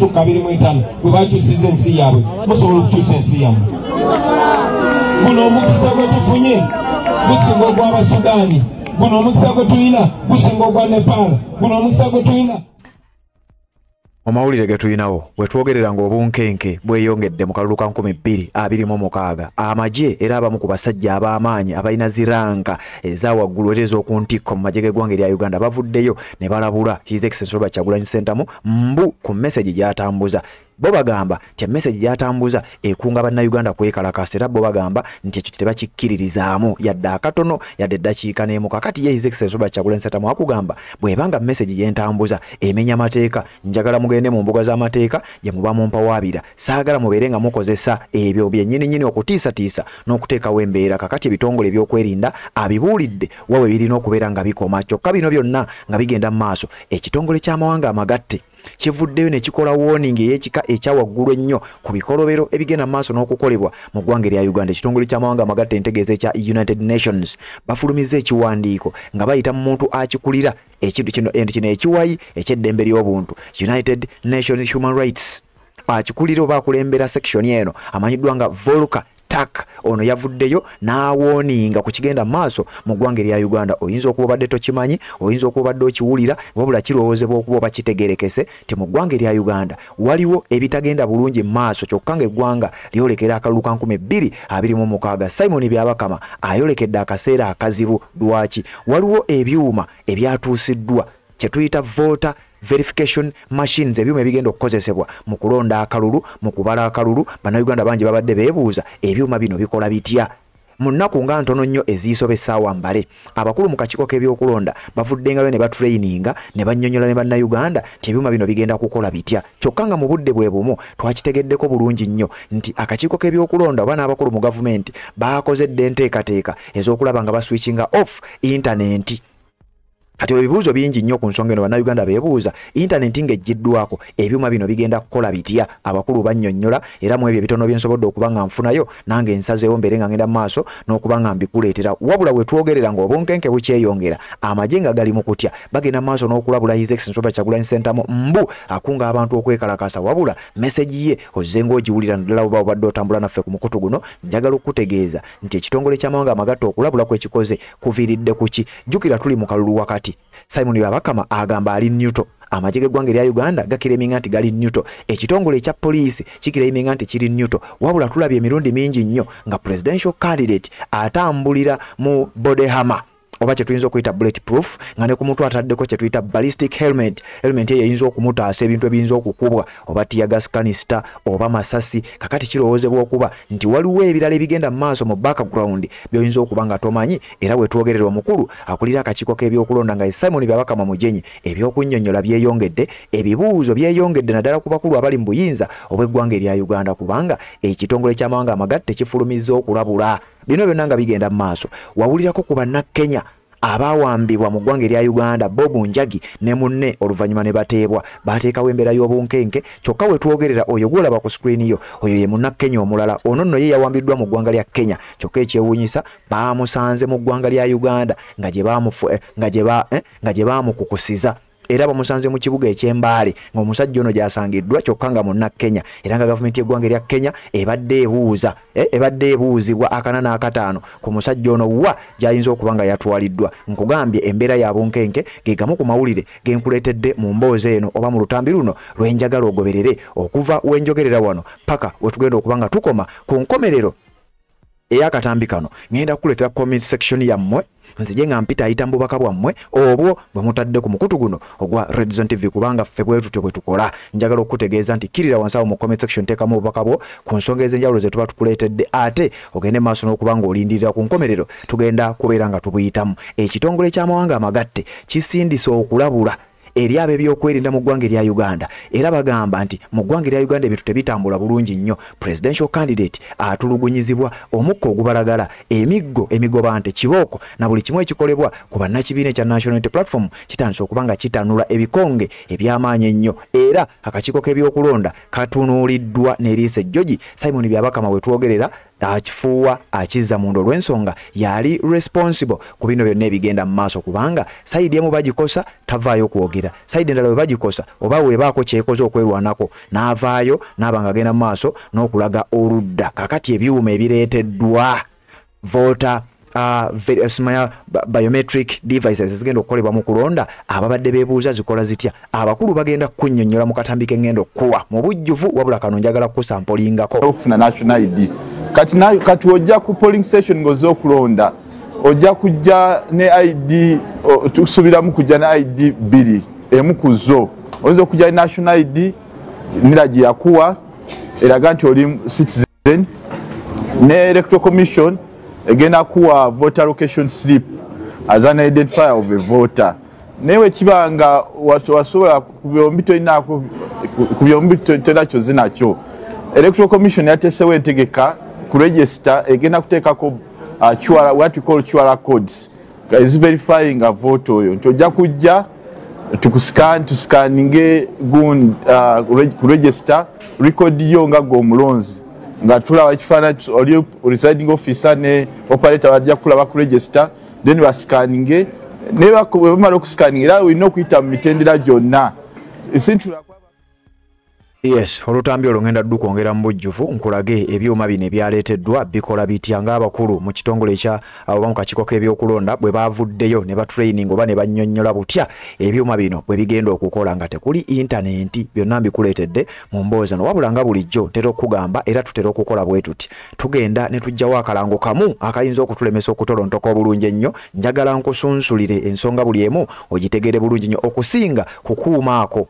25 bwe bakyusiza ensi yaabwe, musobola okukyusa ensi yammwe. Guno omukisa gwe tufunye gusinga ogw'Abasudaani, guno omukisa gwe tulina gusinga ogwa Nepal, guno omukisa gwe tulina. Mu mawulire ge tulinawo we twogerera ng'obunkenke bweyongedde mu kalulu ka 2026, amagye era abamu ku basajja ab'amaanyi abalina ziranka eza waggulu era ez'oku ntikko mu magye g'eggwanga erya Uganda bavuddeyo ne balabula His Excellency Robert Kyagulanyi Ssentamu mbu ku message gy'atambuza. Bo bagamba nti message gy'atambuza ekunga bannayuganda kwekalakasa, era bo bagamba nti ekyo tebakikkiririzaamu yadde akatono yadde eddakiika n'emu. Kakati ye His Excellency Robert Kyagulanyi Ssentamu akugamba, bw'ebanga message gyentambuza emenya mateeka, njagala mugende mu mbuga z'amateeka gye muba mumpawaabira, saagala mubeere nga mukozesa ebyo byennyininyini okutiisatiisa n'okuteekawo embeera. Kakati ebitongole ebyokwerinda abibuulidde wa we birina okubeera nga bikoma. Kyokka bino byonna nga bigenda mu maaso, ekitongole ky'amawanga amagatte kivuddeyo ne kikola warning ey'ekika ekya waggulu ennyo ku bikolobero ebigenda mu maaso n'okukolebwa mu ggwanga erya Uganda. Ekitongole ky'amawanga amagatte, entegeeza ekya United Nations, bafulumizza ekiwandiiko nga bayita mu muntu akikulira ekintu kino, kino ekiwayi eky'eddembe ly'obuntu, United Nations Human Rights, akikulira oba akulembera section eno amanyiddwa nga Volker Turk. Ono yavuddeyo n'awarninga ku kigenda maaso mu ggwanga erya Uganda. Oyinza okuba obadde tokimanyi, oyinza okuba obadde okiwulira, wabula kirowoozebwa okuba oba kitegerekese nti mu ggwanga erya Uganda waliwo ebitagenda bulungi mu maaso, kyokka ng'eggwanga lyolekera akalulu ka 2026. Simon Byabakama ayolekedde akaseera akazibu. Lwaki? Waliwo ebyuma ebyatuusiddwa kye tuyita voter verification machines, ebyuma ebigenda okukozesebwa mu kulonda akalulu, mu kubala akalulu. Bannayuganda bangi babadde beebuuza ebyuma bino bikola bitya. Mu nnaku nga ntono nnyo eziisoba essaawa mbale, abakulu mu kakiiko k'ebyokulonda bavuddengayo ne batraininga ne bannyonnyola ne bannayuganda nti ebyuma bino bigenda kukola bitya. Kyokka nga mu budde bwe bumu twakitegeddeko bulungi nnyo nti akakiiko k'ebyokulonda oba n'abakulu mu gavumenti baakoze dda enteekateeka ez'okulaba nga baswitchinga off intanenti. Kati ebibuuzo bingi nnyo ku nsonga eno. Bannayuganda beebuuza, intanenti ng'eggiddwako, ebyuma bino bigenda kukola bitya? Abakulu bannyonnyola, era mu ebyo ebitono bye nsobodde okuba nga nfunayo nange nsazeewo mbeere nga ngenda mu maaso n'okuba nga mbikuleetera. Wabula we twogerera ng'obunkenke bukyeyongera, amagye nga gali mu kutya, bagenda mu maaso n'okulabula His Excellency Robert Kyagulanyi Ssentamu mbu akunga abantu okwekalakasa. Wabula message ye ozze ng'ogiwulira, naddala oba obadde otambula naffe ku mukutu guno. Njagala okukutegeeza nti ekitongole ky'amawanga amagatte okulabula kwekikoze kuviiridde ku ki? Jjukira tuli mu kalulu wakati. Simon Byabakama agamba ali neutral, amagye g'eggwanga erya Uganda gaclaiminga nti gali neutral, ekitongole ekya poliisi kiclaiminga nti kiri neutral, wabula tulabye emirundi mingi nnyo nga presidential candidate atambulira mu body armor oba kyetuyinza okuyita bullet proof, nga ne ku mutwe ataddeko kyetuyita ballistic helmet. Helmet eyo eyinza okumutaasa ebintu ebiyinza okukubwa oba teargas canister oba masasi. Kakati kirowoozebwa okuba nti waliwo ebirala ebigenda mu maaso mu background by'oyinza okuba nga tomanyi. Era bwe twogerera, omukulu akulira akakiiko k'ebyokulonda nga Simon Byabakama Mugenyi, ebyokunnyonnyola byeyongedde, ebibuuzo byeyongedde, naddala ku bakulu abali mu buyinza obw'eggwanga erya Uganda, kubanga ekitongole ky'amawanga amagatte kifulumizza okulabula. Bino byonna nga bigenda mu maaso, wawulirako ku bannakenya abaawambibwa mu ggwanga erya Uganda, Bob Njagi ne munne, oluvannyuma ne bateebwa, baateekawo embeera y'obunkenke. Kyokka we twogerera, oyo gw'olaba ku screen yo, oyo ye munnakenya omulala. Ono nno ye yawambiddwa mu ggwanga lya Kenya, kyokka ekyewuunyisa baamusanze mu ggwanga lya Uganda nga gye baamukukusiza, era bamusanze mu kibuga eky'Embaale ng'omusajja ono gy'asangiddwa, kyokka nga munnakenya, era nga gavumenti y'eggwanga erya Kenya ebadde ebuuza, ebadde ebuuzibwa akana n'akataano ku musajja ono wa gy'ayinza okuba nga yatwaliddwa. Nkugambye embeera ya bunkenke. Ge gamu ku mawulire ge nkuleetedde mu mboozi eno oba mu lutambi luno lwenjagala ogoberere okuva wenjogerera wano paka wetugenda okuba nga tukoma ku nkomerero ey'akatambi kano. Ŋŋenda kukuleetera comment section yammwe, nzije nga mpita ayita mu bubaka bwammwe obwo bwe mutadde ku mukutu guno ogwa Redzone TV, kubanga ffe bwe tutyo bwe tukola. Njagala okukutegeeza nti kkirira wansi awo mu comment section, teekamu obubaka bwo ku nsonga ez'enjawulo ze tuba tukuleetedde, ate ogende maaso n'okuba ng'olindirira ku nkomerero, tugenda kubeera nga tubuyitamu. Ekitongole ky'amawanga amagatte kisindise okulabula eri ab'ebyokwerinda mu ggwanga erya Uganda, era bagamba nti mu ggwanga erya Uganda ebintu tebitambula bulungi nnyo. Presidential candidate atulugunyizibwa, omukka ogubalagala, emiggo emigobante, kibooko na buli kimu ekikolebwa ku bannakibiina ekya National Unity Platform kitandise okuba nga kitanula ebikonge eby'amaanyi ennyo, era akakiiko k'ebyokulonda katunuuliddwa n'eriiso ejjogi. Simon Byabakama we twogerera Akifuuwa akizza munda olw'ensonga yali responsible ku bino byonna ebigenda mu maaso, kubanga side emu bagikosa tavaayo kwogera, side endala bwe bagikosa oba weebaako kyekoze okwerwanako n'avaayo n'aba nga agenda mu maaso n'okulaga oludda. Kakati ebyuma ebireeteddwa voter biometric devices zigenda okukolebwa mu kulonda, ababadde beebuuza zikola zitya, abakulu bagenda kunnyonnyola mu katambi k'engendo okuwa mu bujjuvu. Wabula kano njagala kusampolingako okufuna national ID. Kati ojja ku polling station ng'ozze okulonda, ojja kujja ne ID, tusuubiramu kujja ne ID bbiri, emu ku zo oyinza okujja ne national ID nira gye yakuwa eraga nti oli citizen, ne Electoral Commission egenda kuwa voter location slip as an identifier of a voter. Naye wekiba nga wasobola ku byombi tolina kyozze nakyo, Electoral Commission yateesewo entegeka ku register egenda kuteekako what we call QR codes verifying a vote oyo, nti ojja kujja tuscanninge ku register record yo nga gwe omulonzi, nga tulaba ekifaananyi oli residing officer ne operator bajja kulaba ku register, then bascanninge. Naye bwe bamala okuscanninga era olina okuyita mu mitendera gyonna. Yes, olutambi olwo ngenda ddu kwongera mu bujjuvu nkulage ebyuma bino ebyaleeteddwa bikola bitya, ng'abakulu mu kitongole ekya oba mu kakiiko k'ebyokulonda bwe baavuddeyo ne batraining oba ne bannyonnyola butya ebyuma bino bwe bigenda okukola nga tekuli intanenti. Byonna mbikuleetedde mu mboozi eno. Wabula nga bulijjo ntera okugamba era tutera okukola bwe tuti, tugenda ne tuggyawo akalango kamu akayinza okutulemesa okutolontoka obulungi ennyo. Njagala nkusunsulire ensonga buli emu ogitegere bulungi nnyo okusinga kukuuma ako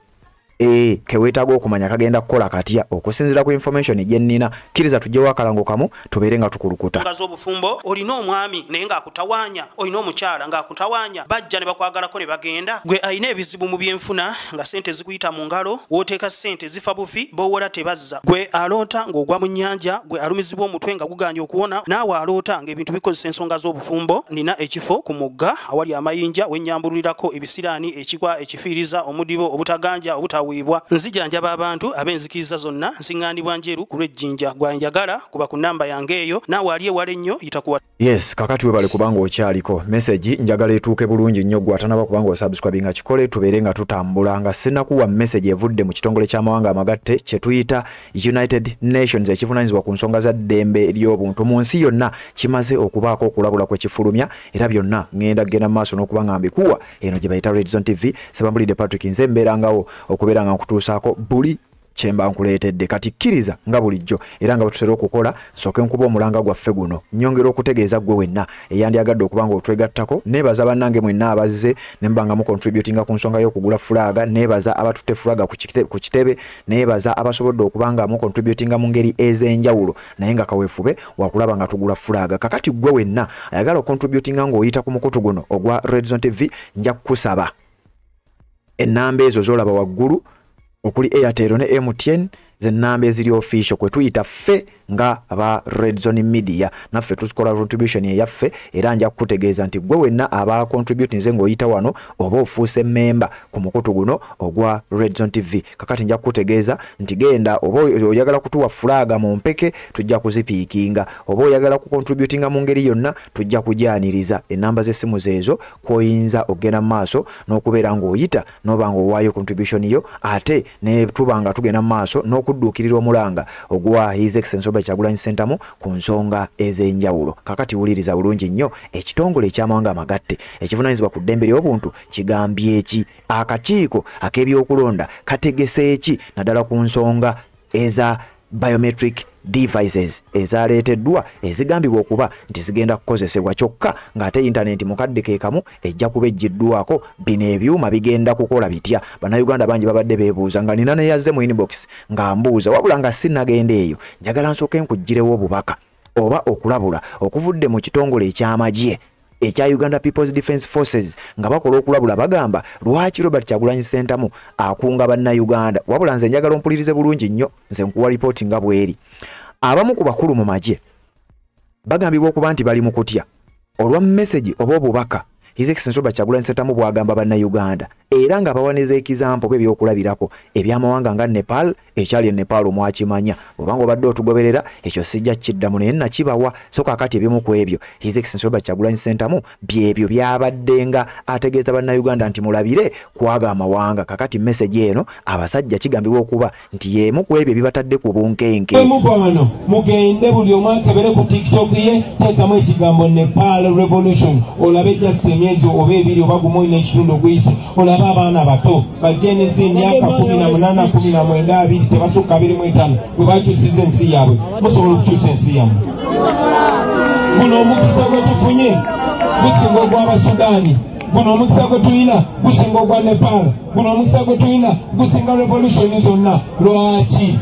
keweetaaga okumanya kagenda kukola katya okusinziira ku information gye nnina. Kkiriza tuggyewo akalango kamu tubeere nga tukulukuta. Obufumbo olina omwami naye ng'akutawaanya, olina omukyala ng'akutawaanya, bajja ne bakwagalako ne bagenda. Gwe alina ebizibu mu byenfuna nga ssente zikuyita mu ngalo, w'oteeka ssente zifa bufi, b'owola tebazza. Gwe aloota ng'ogwa mu nnyanja, gwe alumizibwa omutwe nga gugaanye okuwona, naawe aloota ng'ebintu bikozesa ensonga z'obufumbo. Nina ekifo ku mugga awali amayinja wennyambululirako ebisiraani, ekikwa, ekifiiriza, omudibo, obutaganja, obutaweebwa. Nzijanjaba abantu ab'enzikiriza zonna, nsiŋŋaanibwa Njeru ku lw'Ejjinja. Gwanjagala kuba ku namba yange eyo, naawe ali ewala ennyo yita ku. Yes, kakati webale kubanga okyaliko. Message njagala etuuke bulungi nnyo gwe atanaba kubanga osubscribinga kikole, tubeere nga tutambula. Nga sinnakuwa message evudde mu kitongole ky'amawanga amagatte kye tuyita United Nations ekivunaanyizibwa ku nsonga za ddembe ly'obuntu mu nsi yonna, kimaze okubaako okulabula kwe kifulumya, era byonna ŋŋenda kugenda mu maaso n'okuba nga mbikuwa. Eno gye bayita Redzone TV, Sebambulidde Patrick, nze mbeerangawo okubeera nga nkutuusaako buli kyemba nkuleetedde. Kati kkiriza nga bulijjo era nga bwe tutera okukola, nsooke nkuba omulanga gwaffe guno, nnyongera okutegeeza ggwe wenna eyandyagadde okuba nga otwegattako. Neebaza bannange mwenna abazze ne muba nga mucontributinga ku nsonga y'okugula fulaga, neebaza abatutte fulaga ku kitebe, neebaza abasobodde okuba nga mucontributinga mu ngeri ez'enjawulo, naye nga kaweefube wakulaba nga tugula fulaga. Kakati ggwe wenna ayagala ocontributinga ng'oyita ku mukutu guno ogwa Redzone TV, nja kukusaba ennamba ezo z'olaba waggulu okuli Airtel ne MTN, zennamba eziri official kwe tuyita ffe nga aba Redzone Media, naffe tukola contribution eyaffe. Era nja kukutegeeza nti gwe wenna aba contribute nze ng'oyita wano oba ofuuse member ku mukutu guno ogwa Redzone TV. Kakati nja kukutegeeza nti genda oba oyagala kutuwa fulaga mu mpeke tujja kuzipiikinga, oba oyagala kucontributinga mu ngeri yonna tujja kujaniriza. Ennamba z'essimu zeezo kw'oyinza okugenda mu maaso n'okubeera ng'oyita n'oba ng'owaayo contribution yo, ate ne tuba nga tugenda mu maaso n'okudduukirira omulanga ogwa His Excellency Robert Kyagulanyi Ssentamu ku nsonga ez'enjawulo. Kakati wuliriza bulungi nnyo, ekitongole eky'amawanga amagatte ekivunaanyizibwa ku ddembe ly'obuntu kigambye ki? Akakiiko ak'ebyokulonda kategese ki naddala ku nsonga eza biometric devices ezaleeteddwa ezigambibwa okuba nti zigenda kukozesebwa, kyokka ng'ate intaneti mu kadde ke kamu ejja kuba eggiddwako. Bino ebyuma bigenda kukola bitya? Bannayuganda bangi babadde beebuuza, nga nina neyazze mu inbox nga mbuuza. Wabula nga sinnagenda eyo, njagala nsooke nkuggirewo obubaka oba okulabula okuvudde mu kitongole eky'amagye ekya Uganda People's Defence Forces nga bakola okulabula, bagamba lwaki Robert Kyagulanyi Ssentamu akunga bannayuganda. Wabula nze njagala ompulirize bulungi nnyo, nze nkuwa lipooti nga bw'eri. Abamu ku bakulu mu magye bagambibwa okuba nti bali mu kutya olwa message oba obubaka His Excellency Robert Kyagulanyi Ssentamu bw'agamba bannayuganda era nga bawaneza ekizampo bw'ebyokulabirako ebyamawanga nga Nepal, ekyali e Nepal omwakimanya bw'obanga obadde otugoberera ekyo sijja kiddamu naye nakibawa. So kaakati ebimu ku ebyo His Excellency Robert Kyagulanyi Ssentamu byebyo byabadde nga ategeeza bannayuganda nti mulabire kwaga amawanga. Kakati message eno abasajja kigambibwa okuba nti y'emu ku ebyo ebibatadde ku bunkenke. Mukwano mugende buli omu akebere ku TikTok ye, teekamu ekigambo Nepal Revolution olabe just emyezi oba ebiri oba gumu n'ekitundu oguyise, olabe abaana bato ba Gen Z emyaka 18, 19, 20 tebasukka 25 bwe bakyusiza ensi yaabwe. Musobola okukyusa ensi yammwe. Guno omukisa gwe tufunye gusinga ogw'Abasudaani, guno omukisa gwe tulina gusinga ogwa Nepal, guno omukisa gwe tulina gusinga revolution zonna. Lwaki?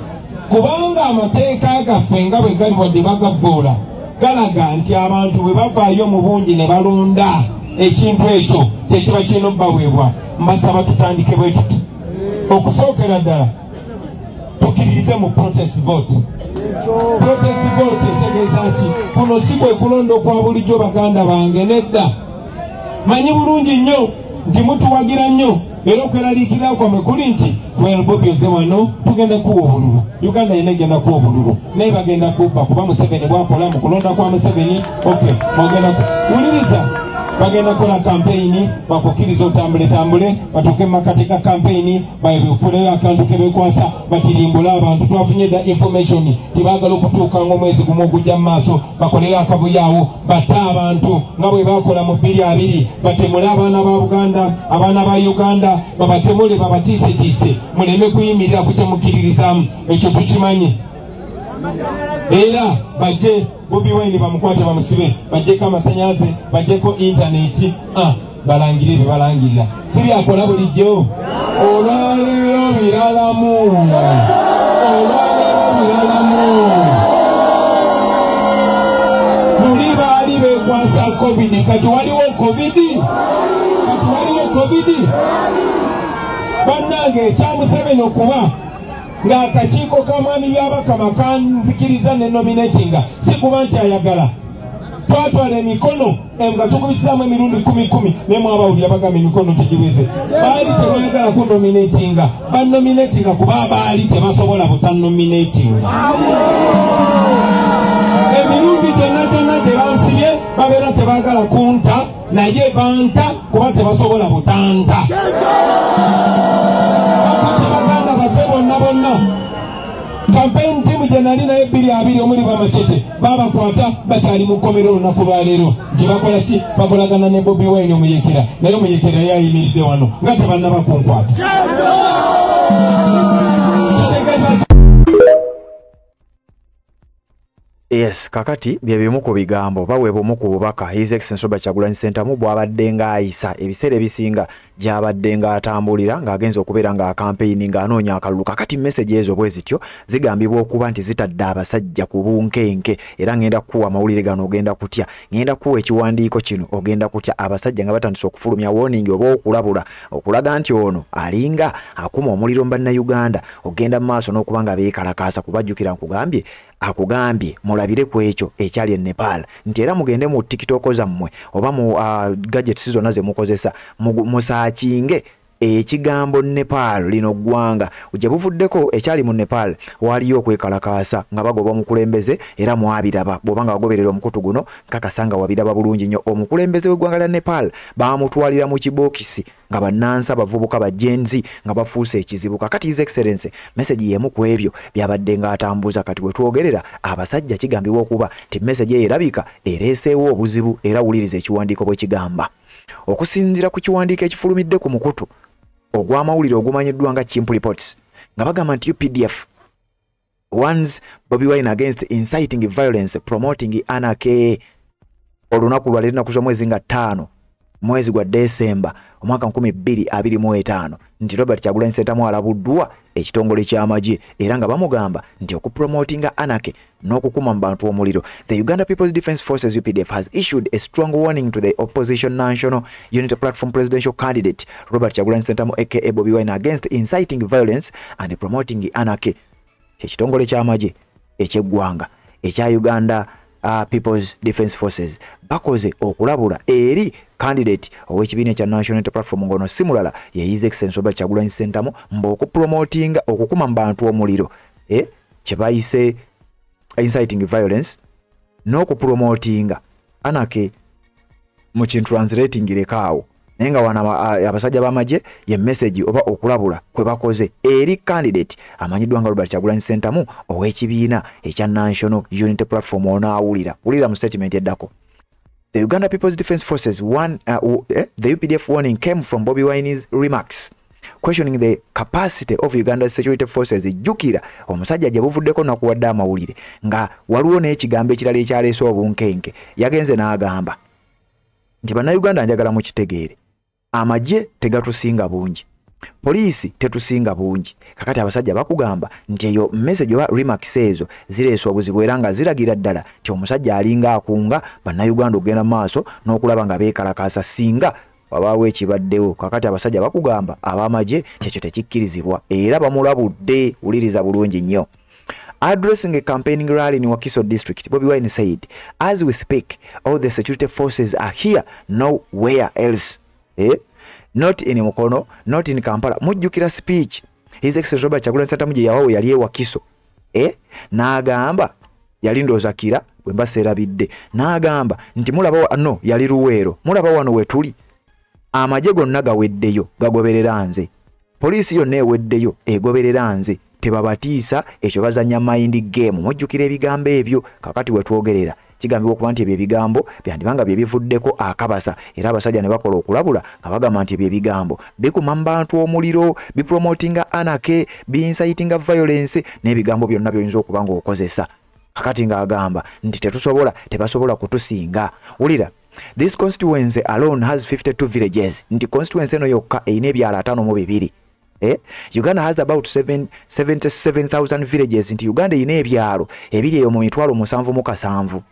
Kubanga amateeka gaffe nga bwe gali wadde bagavvoola galaga nti abantu bwe bavaayo mu bungi ne balonda ekintu ekyo kyekiba kirina obbaweebwa. Mbasaba tutandike bwe tuti. Okusookera ddala tukkiririze mu protest vote. Protest vote etegeeza ki? Kuno si kwe kulonda okwa bulijjo baganda bange, nedda. Manyi bulungi nnyo nti mutuwagira nnyo era okweraliikirira kwammwe kuli nti well Bobi oze wano tugenda kuwa obululu, Uganda yina egenda kuwa obululu, naye bagenda kubba kuba Museveni bwakola mu kulonda kwa Museveni. Okay, bagenda wuliriza, bagenda kola kampeyini bakukkiriza otambule tambule batuuke mu makati ga kampeyini bafuleyo akantu ke beekwasa batirimbule abantu. Twafunye dda information tebaagala okutuuka ng'omwezi gumu ogujja mu maaso bakoleyo akavuyo batte abantu nga bwe bakola mu 2020, batemule abaana ba Buganda, abaana ba Uganda, babatemule babatiisetiise muleme kuyimirira ku kye mukkiririzaamu. Ekyo tukimanyi. Era bajje Bobi Wine bamukwate bamusibe, bajjeko amasannyalaze, bajjeko intaneti, balangire bye balangirira. Si byakola bulijjo. Olwaleero biralamu, olwaleero biralamu. Luli baali beekwasa COVID, kati waliwo COVID, kati waliwo COVID. Bannange ekya Museveni okuba ng'akakiiko ka Mwami Byabakama kanzikiriza ne nominatinga, si kuba nti ayagala. Twatwala emikono nga tukubisizaamu emirundi 10 naye mwabawulira bagamba emikono tegiweze. Baali tebaagala kunominatinga, banominatinga kuba baali tebasobola butanominatinga. Emirundi gyonna gyonna gye bansibye babeera tebaagala kunta, naye banta kuba tebasobola butanta. Baganda baffe bonna bonna campaign team gye nali naye 2020 omuli bamacete babakwata bakyali mu kkomera olunaku lwaleero. Nti bakola ki? Bakolagana ne Bobi Wine omuyekera, naye omuyekera yayimiridde wano nga tebannaba kunkwata. Yes, kakati bye bimu ku bigambo baweebwa omu ku bubaka His Excellency Robert Kyagulanyi Ssentamu bw'abadde ng'ayisa ebiseera ebisinga gy'abadde ng'atambulira ng'agenza okubeera nga campaign ng'anoonya akalulu. Kakati message ezo bwe zityo zigambibwa okuba nti zitadde abasajja ku bunkenke, era ngenda kukuwa amawulire gano ogenda kutya, ngenda kukuwa ekiwandiiko kino ogenda kutya. Abasajja nga batandise okufulumya warning oba okulabula okulaga nti ono alinga akuma omuliro mu bannayuganda ogenda mu maaso n'okuba nga beekalakaasa. Kubajjukira nkugambye akugambye mulabire ku ekyo ekyali e Nepal nti era mugende mu TikTok zammwe oba mu gadgets zonna ze mukozesa musaakinge ekigambo Nepal lino ggwanga. Gye buvuddeko ekyali mu Nepal waliyo okwekalakaasa nga bagoba omukulembeze, era mwabiraba bw'oba nga wagoberera omukutu guno nkakasa nga wabiraba bulungi nnyo. Omukulembeze w'eggwanga lya Nepal baamutwalira mu kibookisi nga bannansi abavubuka ba Gen Z nga bafuuse ekizibu. Kakati His Excellency message y'emu ku ebyo byabadde ng'atambuza. Kati bwe twogerera abasajja kigambibwa okuba nti message eyo erabika ereeseewo obuzibu, era wuliriza ekiwandiiko bwe kigamba. Okusinziira ku kiwandiiko ekifulumidde ku mukutu ogw'amawulire ogumanyiddwa nga Chimp Reports nga bagamba nti UPDF warns Bobi Wine against inciting violence, promoting anarchy. Olunaku lwaleero ennaku z'omwezi nga 5 mwezi gwa Desemba omwaka 2025 nti Robert Kyagulanyi Ssentamu alabuddwa ekitongole ky'amagye era nga bamugamba nti okupromotinga anarchy n'okukuma mu bantu omuliro. The Uganda People's Defence Forces UPDF has issued a strong warning to the opposition National Unity Platform presidential candidate Robert Kyagulanyi Ssentamu aka Bobi Wine against inciting violence and promoting anarchy. Ekitongole ky'amagye ekyeggwanga ekya Uganda People's Defence Forces bakoze okulabula eri candidate ow'ekibiina ekya National Unity Platform, ngono si mulala ye His Excellency Robert Kyagulanyi Ssentamu, mbu okupromotinga okukuma mu bantu omuliro, kye bayise inciting violence n'okupromotinga anarchy mu kintu translating lekaawo. Naye nga wano abasajja b'amagye ye message oba okulabula kwe bakoze eri candidate amanyiddwa nga Robert Kyagulanyi Ssentamu ow'ekibiina ekya National Unity Platform. Onaawulira wulira mu statement eddako. The Uganda People's Defence Forces the UPDF warning came from Bobi Wine's remarks questioning the capacity of Uganda's security forces. Jjukira omusajja gye buvuddeko nakuwadde amawulire nga waliwo n'ekigambo ekirala ekyaleese obunkenke. Yagenze n'agamba nti bannayuganda njagala mukitegeere, amagye tegatusinga bungi, poliisi tetusinga bungi. Kakati abasajja bakugamba nti eyo message oba remarks ezo zireese obuzibu era nga ziragira ddala nti omusajja alinga akunga bannayuganda okugenda mu maaso n'okulaba nga beekalakaasa singa wabaawo ekibaddewo. Kakati abasajja bakugamba ab'amagye kyekyo tekikkirizibwa era bamulabudde. Wuliriza bulungi nnyo. Addressing a campaigning rally in Wakiso district, Bobi Wine said, "As we speak, all the security forces are here, nowhere else. Not in Mukono, not in Kampala." Mujjukira speech His Excellency Robert Kyagulanyi Ssentamu gye yawawo yali e Wakiso. N'agamba yali ndowooza Kira bwe mba seerabidde, n'agamba nti mulaba no yali Luweero, mulaba wano we tuli amagye gonna gaweddeyo gagoberera nze, poliisi yonna eweddeyo egoberera nze, tebabatiisa, ekyo bazannya mind game. Mujjukira ebigambo ebyo. Kakati we twogerera kigambibwa okuba nti ebyo ebigambo byandibanga bye bivuddeko akabasa, era abasajja ne bakola okulabula nga bagamba nti ebyo ebigambo bikuma mu bantu omuliro, bipromotinga anarchy, bi-incitinga violence n'ebigambo byonna by'oyinza okuba ng'okozesa. Kakati ng'agamba nti tetusobola, tebasobola kutusinga. Wulira, this constituency alone has 52 villages, nti constituency eno yokka erina ebyalo 52. Uganda has about 77,000 villages, nti Uganda erina ebyalo ebiri eyo mu 77,000.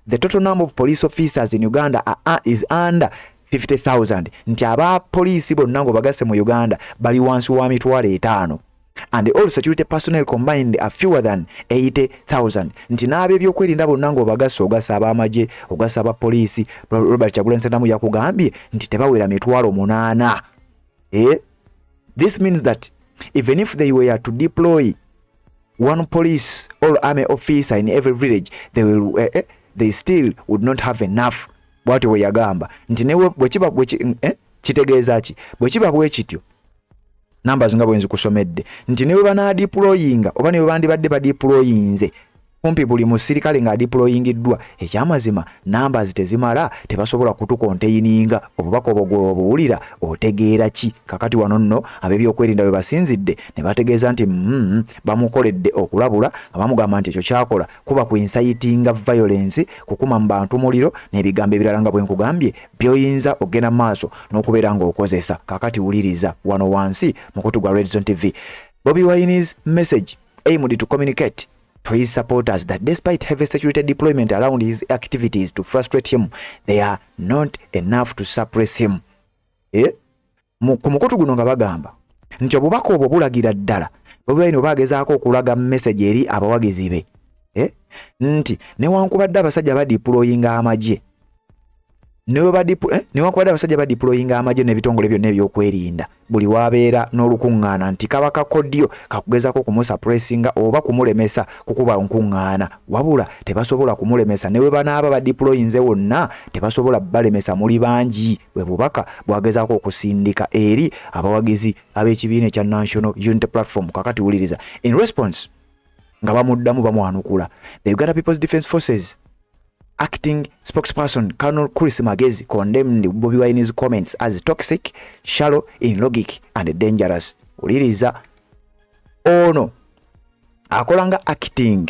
The total number of police officers in Uganda is under 50,000, nti abapoliisi bonna ng'obagasse mu Uganda bali wansi wa 50,000. And all security personnel combined are fewer than 80,000, nti n'ab'ebyokwerinda bonna ng'obagasse, ogassa ab'amagye, ogassa abapoliisi, Robert Kyagulanyi Ssentamu yakugambye nti tebawera 80,000. This means that even if they were to deploy one police or army officer in every village, they still would not have enough. Bw'atyo bwe yagamba nti ne bwe kiba kitegeeza ki bwe kiba bwe kityo, numbers nga bwe nzikusomedde, nti ne bwe banaadeployinga oba ne bwe bandibadde badeployinze kumpi buli musirikale ng'adeployingiddwa, ekyamazima numbers tezimala, tebasobola kutucontaininga. Obubaka obwo gwe obuwulira otegeera ki? Kakati wano nno ab'ebyokwerinda bwe basinzidde ne bategeeza nti bamukoledde okulabula nga bamugamba nti ekyo kyakola kuba ku incitinga violence, kukuma mu bantu muliro n'ebigambo ebirala nga bwe nkugambye by'oyinza okugenda mu maaso n'okubeera ng'okozesa. Kakati wuliriza wano wansi mukutu gwa Red Zone TV. Bobi Wine's message aimed to communicate to his supporters that despite heavy security deployment around his activities to frustrate him, they are not enough to suppress him. Ku mukutu guno nga bagamba nti obubaka obwo bulagira ddala Bobi Wine oba agezaako okulaga message eri abawagizi be, nti newankubadde abasajja badeployinga amagye, newankubadde abasajja badeployinga amagye n'ebitongole byonna ebyokwerinda buli wabeera n'olukuŋŋaana, nti kaba kakodyo kakugezaako kumusuppressinga oba kumulemesa kukuba nkuŋŋaana, wabula tebasobola kumulemesa. Ne bwe banaaba badeployinze wonna tebasobola balemesa, muli bangi. Bwe bubaka bwagezaako okusindika eri abawagizi ab'ekibiina ekya National Unity Platform. Kakati wuliriza, in response nga bamuddamu bamwanukula, the Uganda People's Defence Forces acting spokesperson Colonel Chris Magezi condemned Bobi Wine's comments as toxic, shallow in logic and dangerous. Wuliriza, ono akola nga acting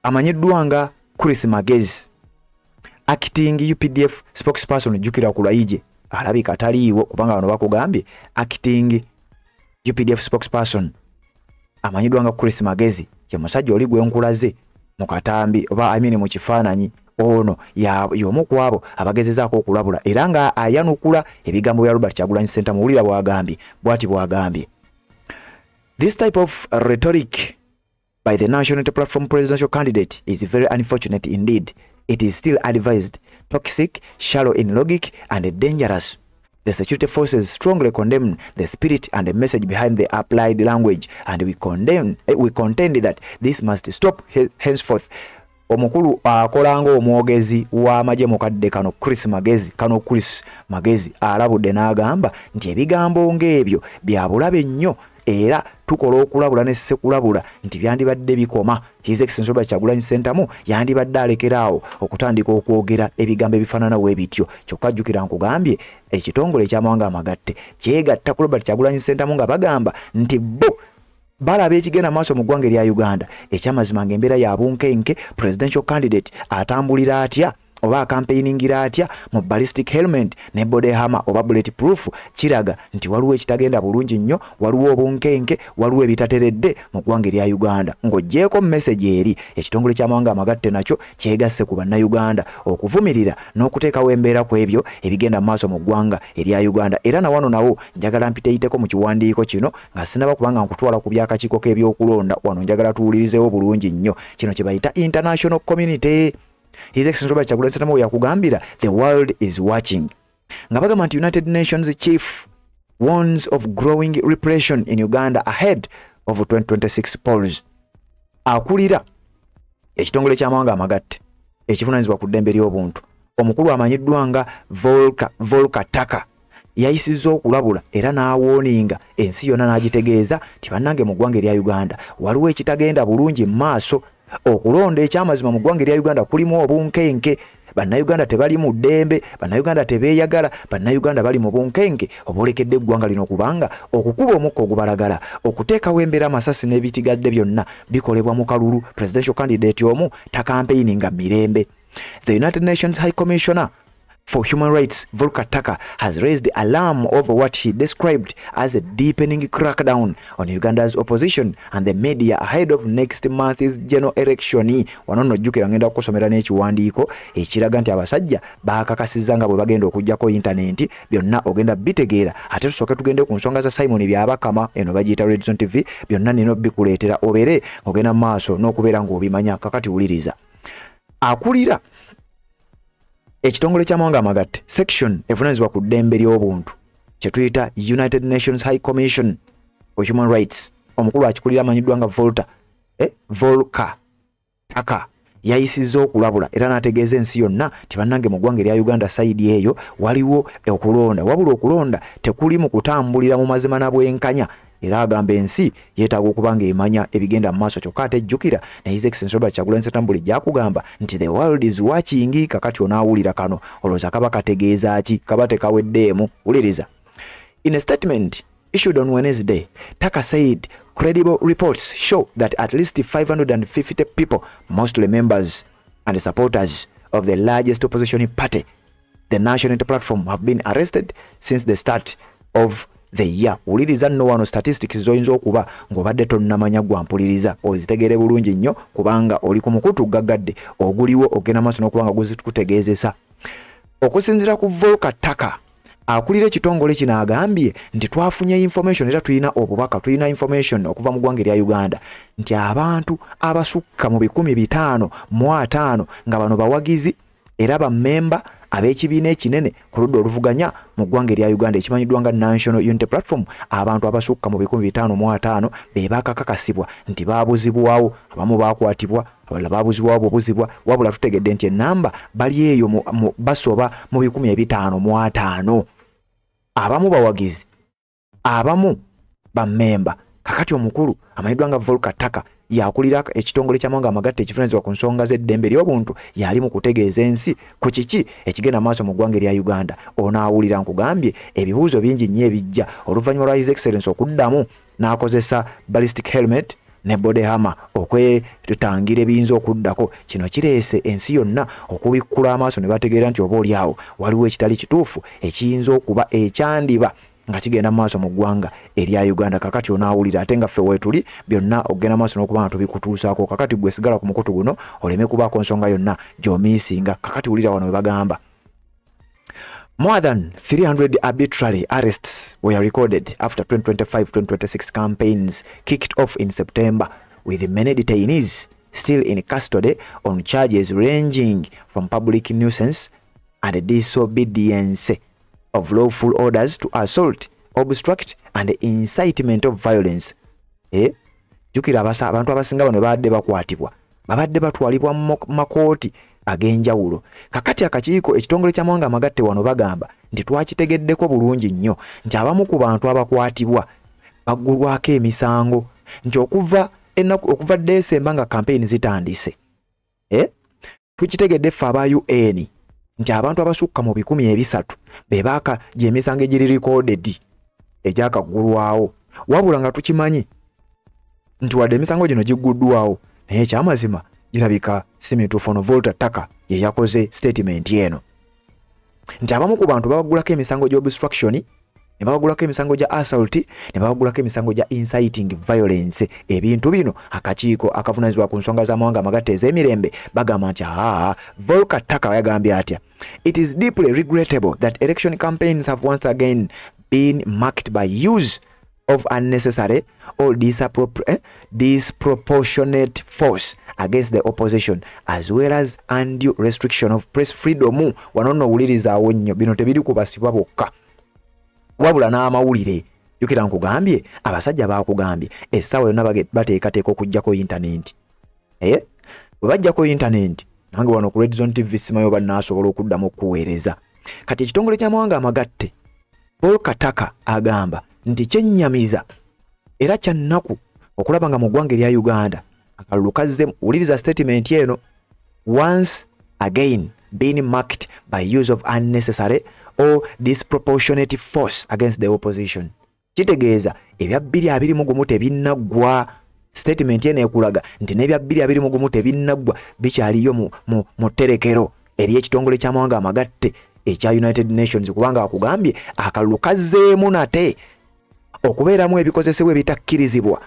amanyiddwa nga Chris Magezi, acting UPDF spokesperson. Jjukira ku Lwayije alabika taliiwo kubanga bano bakugambye acting UPDF spokesperson amanyiddwa nga Chris Magezi ye musajja oli gwe nkulaze mu katambi oba I mean mu kifaananyi. Ono y'omu ku abo abagezezaako okulabula era nga ayanukula ebigambo bya Robert Kyagulanyi Ssentamu. Wulira bw'agambye, bw'ati bw'agambye: "This type of rhetoric by the National Unity Platform presidential candidate is very unfortunate indeed. It is still advised toxic, shallow in logic and dangerous. The security forces strongly condemn the spirit and the message behind the applied language, and we contend that this must stop henceforth. Omukulu akola ng'omwogezi w'amagye mu kadde kano Chris Magezi, kano Chris Magezi alabudde n'agamba nti ebigambo ng'ebyo bya bulabe nnyo, era tukola okulabula ne ssekulabula nti byandibadde bikoma. His Excellency Robert Kyagulanyi Ssentamu yandibadde alekeraawo okutandika okwogera ebigambo ebifaanana bwe bityo. Kyokka jjukira nkugambye ekitongole eky'amawanga amagatte kyegatta ku Robert Kyagulanyi Ssentamu nga bagamba nti bo balaba ekigenda maaso mu ggwanga erya Uganda. Ekyamazima ng'embeera ya bunkenke, presidential candidate atambulira atya oba akampeiningira atya mu ballistic helmet ne body hammer oba bullet proof, kiraga nti waliwo ekitagenda bulungi nnyo, waliwo obunkenke, waliwo ebitateredde mu ggwanga erya Uganda. Ng'oggyeeko message eri, ekitongole ky'amawanga amagatte nakyo kyegasse ku bannayuganda okuvumirira n'okuteekawo embeera ku ebyo ebigenda mu maaso mu ggwanga erya Uganda. Era na wano nawo njagala mpiteyiteko mu kiwandiiko kino nga sinaba kubanga nkutwala ku by'akakiiko k'ebyokulonda. Wano njagala tuwulirizeewo bulungi nnyo kino kye bayita international community. His Excellency Robert Kyagulanyi Ssentamu yakugambira the world is watching. Nga bagamba nti United Nations chief warns of growing repression in Uganda ahead of 2026 polls. Akulira ekitongole ky'amawanga amagatte ekivunaanyizibwa ku ddembe ly'obuntu, omukulu amanyiddwa nga Volker Turk yayisizza okulabula era n'awooninga ensi yonna n'agitegeeza nti bannange mu ggwanga erya Uganda waliwo ekitagenda bulungi mu maaso. Okulonda ekyamazima mu ggwanga erya Uganda kulimu obunkenke, bannayuganda tebali mu ddembe, bannayuganda tebeeyagala, bannayuganda bali mu bunkenke obwolekedde eggwanga lino, kubanga okukuba omukka ogubalagala, okuteekawo embeera, amasasi n'ebitigadde byonna bikolebwa mu kalulu. Presidential candidate omu takampeininga mirembe. The United Nations High Commissioner for Human Rights, Volker Turk, has raised alarm over what he described as a deepening crackdown on Uganda's opposition and the media ahead of next month's general election. Wano nno jjukira ngenda kukusomera n'ekiwandiiko ekiraga nti abasajja baakakasizza nga bwe bagenda okuggyako intaneti, byonna ogenda bitegeera. Ate tusooke tugende ku nsonga za Simon Byabakama, eno bagiyita Redson TV, byonna nina bikuleetera obeere ogenda mu maaso n'okubeera ng'obimanya. Kakati wuliriza. Akulira ekitongole ky'amawanga amagatte section evunaanyizibwa ku ddembe ly'obuntu kye tuyita United Nations High Commission for Human Rights, omukulu akikulira amanyiddwa nga Volker Turk yayisizza okulabula era n'ategeeza ensi yonna nti bannange mu ggwanga erya Uganda sayidi eyo waliwo okulonda, wabula okulonda tekuli mu kutambulira mu mazima na bwenkanya. Era agamba ensi yeetaaga okuba ng'emanya ebigenda mu maaso. Kyokka ate jjukira ne His Excellency Robert Kyagulanyi Ssentamu bulijjo akugamba nti the world is watching. Kakati onaawulira kano olowooza kaba kategeeza ki? Kaba tekaweddeemu. Wuliriza. In a statement issued on Wednesday, Turk said credible reports show that at least 550 people, mostly members and supporters of the largest opposition party, the National Unity Platform, have been arrested since the start of the year. Wuliriza nno wano statistics zoyinza okuba ng'obadde tonnamanya, gwampuliriza ozitegeere bulungi nnyo kubanga oli ku mukutu gaggadde oguliwo ogenda maaso n'okuba nga guzikutegeezesa. Okusinziira ku Volker Turk akulira ekitongole kino agambye nti twafunye information era tulina obubaka, tulina information okuva mu ggwanga erya Uganda nti abantu abasukka mu 550 nga bano bawagizi era bammemba ab'ekibiina ekinene ku ludda oluvuganya mu ggwanga erya Uganda ekimanyiddwa nga National Unity Platform, abantu abasukka mu 550 be baakakakasibwa nti baabuzibwawo, abamu baakwatibwa, abalala baabuzibwawo bubuzibwa, wabula tutegedde nti ennamba bali eyo basoba mu 550, abamu bawagizi, abamu bammemba. Kakati omukulu amanyiddwa nga Volker Turk yakulira ekitongole ky'amawanga amagatte ekivunaanyizibwa ku nsonga z'eddembe ly'obuntu yali mu kutegeeza ensi ku kiki ekigenda maaso mu ggwanga erya Uganda. Onaawulira nkugambye ebibuuzo bingi nnyo ebijja oluvannyuma lwa His Excellency okuddamu n'akozesa ballistic helmet ne body hammer okwetangira ebiyinza okuddako. Kino kireese ensi yonna okubikkula amaaso ne bategeera nti oba oli awo waliwo ekitali kituufu ekiyinza okuba ekyandiba nga kigenda mu maaso mu ggwanga erya Uganda. Kakati onaawulira ate nga ffe weetuli byonna okugenda maaso n'okuba nga tubikutuusaako. Kakati gwe sigala ku mukutu guno oleme kubaako nsonga yonna gy'omiisinga. Kakati wulira wano we bagamba more than 300 arbitrary arrests were recorded after 2025-2026 campaigns kicked off in September, with many detainees still in custody on charges ranging from public nuisance and disobedience of lawful orders to assault, obstruct and incitement of violence. Jjukira abantu abasinga bano babadde bakwatibwa, babadde batwalibwa mu makooti ag'enjawulo. Kakati akakiiko ekitongole ky'amawanga amagatte wano bagamba nti twakitegeddeko bulungi nnyo nti abamu ku bantu abakwatibwa baggulwako emisango, nti okuva Desemba nga campaign zitandise, tukitegedde ffe aba UN nti abantu abasukka mu 300 be baaka gy'emisango egiri recorded egyakaggulwawo, wabula nga tukimanyi nti wadde emisango gino gigguddwawo naye ekyamazima girabika si mituufu. Ono Volker Turk ye yakoze statement eno nti abamu ku bantu babaggulako emisango gya obstruction, ne babaggulako emisango gya assault, ne babaggulako emisango gya inciting violence. Ebintu bino akakiiko akavunaanyizibwa ku nsonga z'amawanga amagatte ez'emirembe bagamba nti Volker Turk yagambye atya? It is deeply regrettable that election campaigns have once again been marked by use of unnecessary or disproportionate force against the opposition, as well as undue restriction of press freedom. Wano nno owulirizaawo nnyo, bino tebiri kubasibwa bokka wabula n'amawulire. Jjukira nkugambye abasajja baakugambye essaawa yonna bateekateeka okuggyako intaneti. Bwe bajjako intaneti, nange wano ku Red Zone TV simanyi oba nnaasobola okuddamu okuweereza. Kati ekitongole ky'amawanga amagatte, Volker Turk agamba nti kyennyamiza era kya nnaku okulaba nga mu ggwanga erya Uganda akalulu kazze, wuliriza statement eno, once again been marked by use of unnecessary or disproportionate force against the opposition. Kitegeeza ebya 2021 tebinnaggwa. Statement eno ekulaga nti n'ebya 2021 tebinnaggwa, bikyaliyo mu tterekero ery'ekitongole ky'amawanga amagatte ekya United Nations, kubanga akugambye akalulu kazzeemu nate okubeeramu ebikozesebwa ebitakkirizibwa,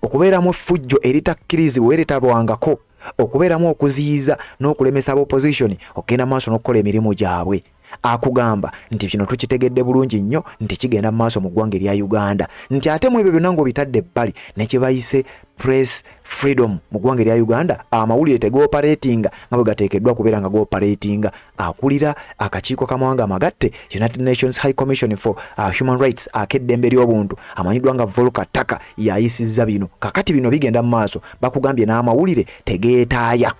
okubeeramu effujjo eritakkirizibwa eritabwangako, okubeeramu okuziyiza n'okulemesa opposition okugenda maaso n'okukola emirimu gyabwe. Akugamba nti kino tukitegedde bulungi nnyo nti kigenda mu maaso mu ggwanga erya Uganda, nti ate mu ebyo byonna ng'obitadde ebbali ne kye bayise press freedom mu ggwanga erya Uganda, amawulire tegooperatinga nga bwe gateekeddwa kubeera nga gooperatinga. Akulira akakiiko k'amawanga amagatte, United Nations High Commission for Human Rights, ak'eddembe ly'obuntu, amanyiddwa nga Volker Turk, yayisizza bino. Kakati bino bigenda mu maaso, bakugambye n'amawulire tegeetaaya,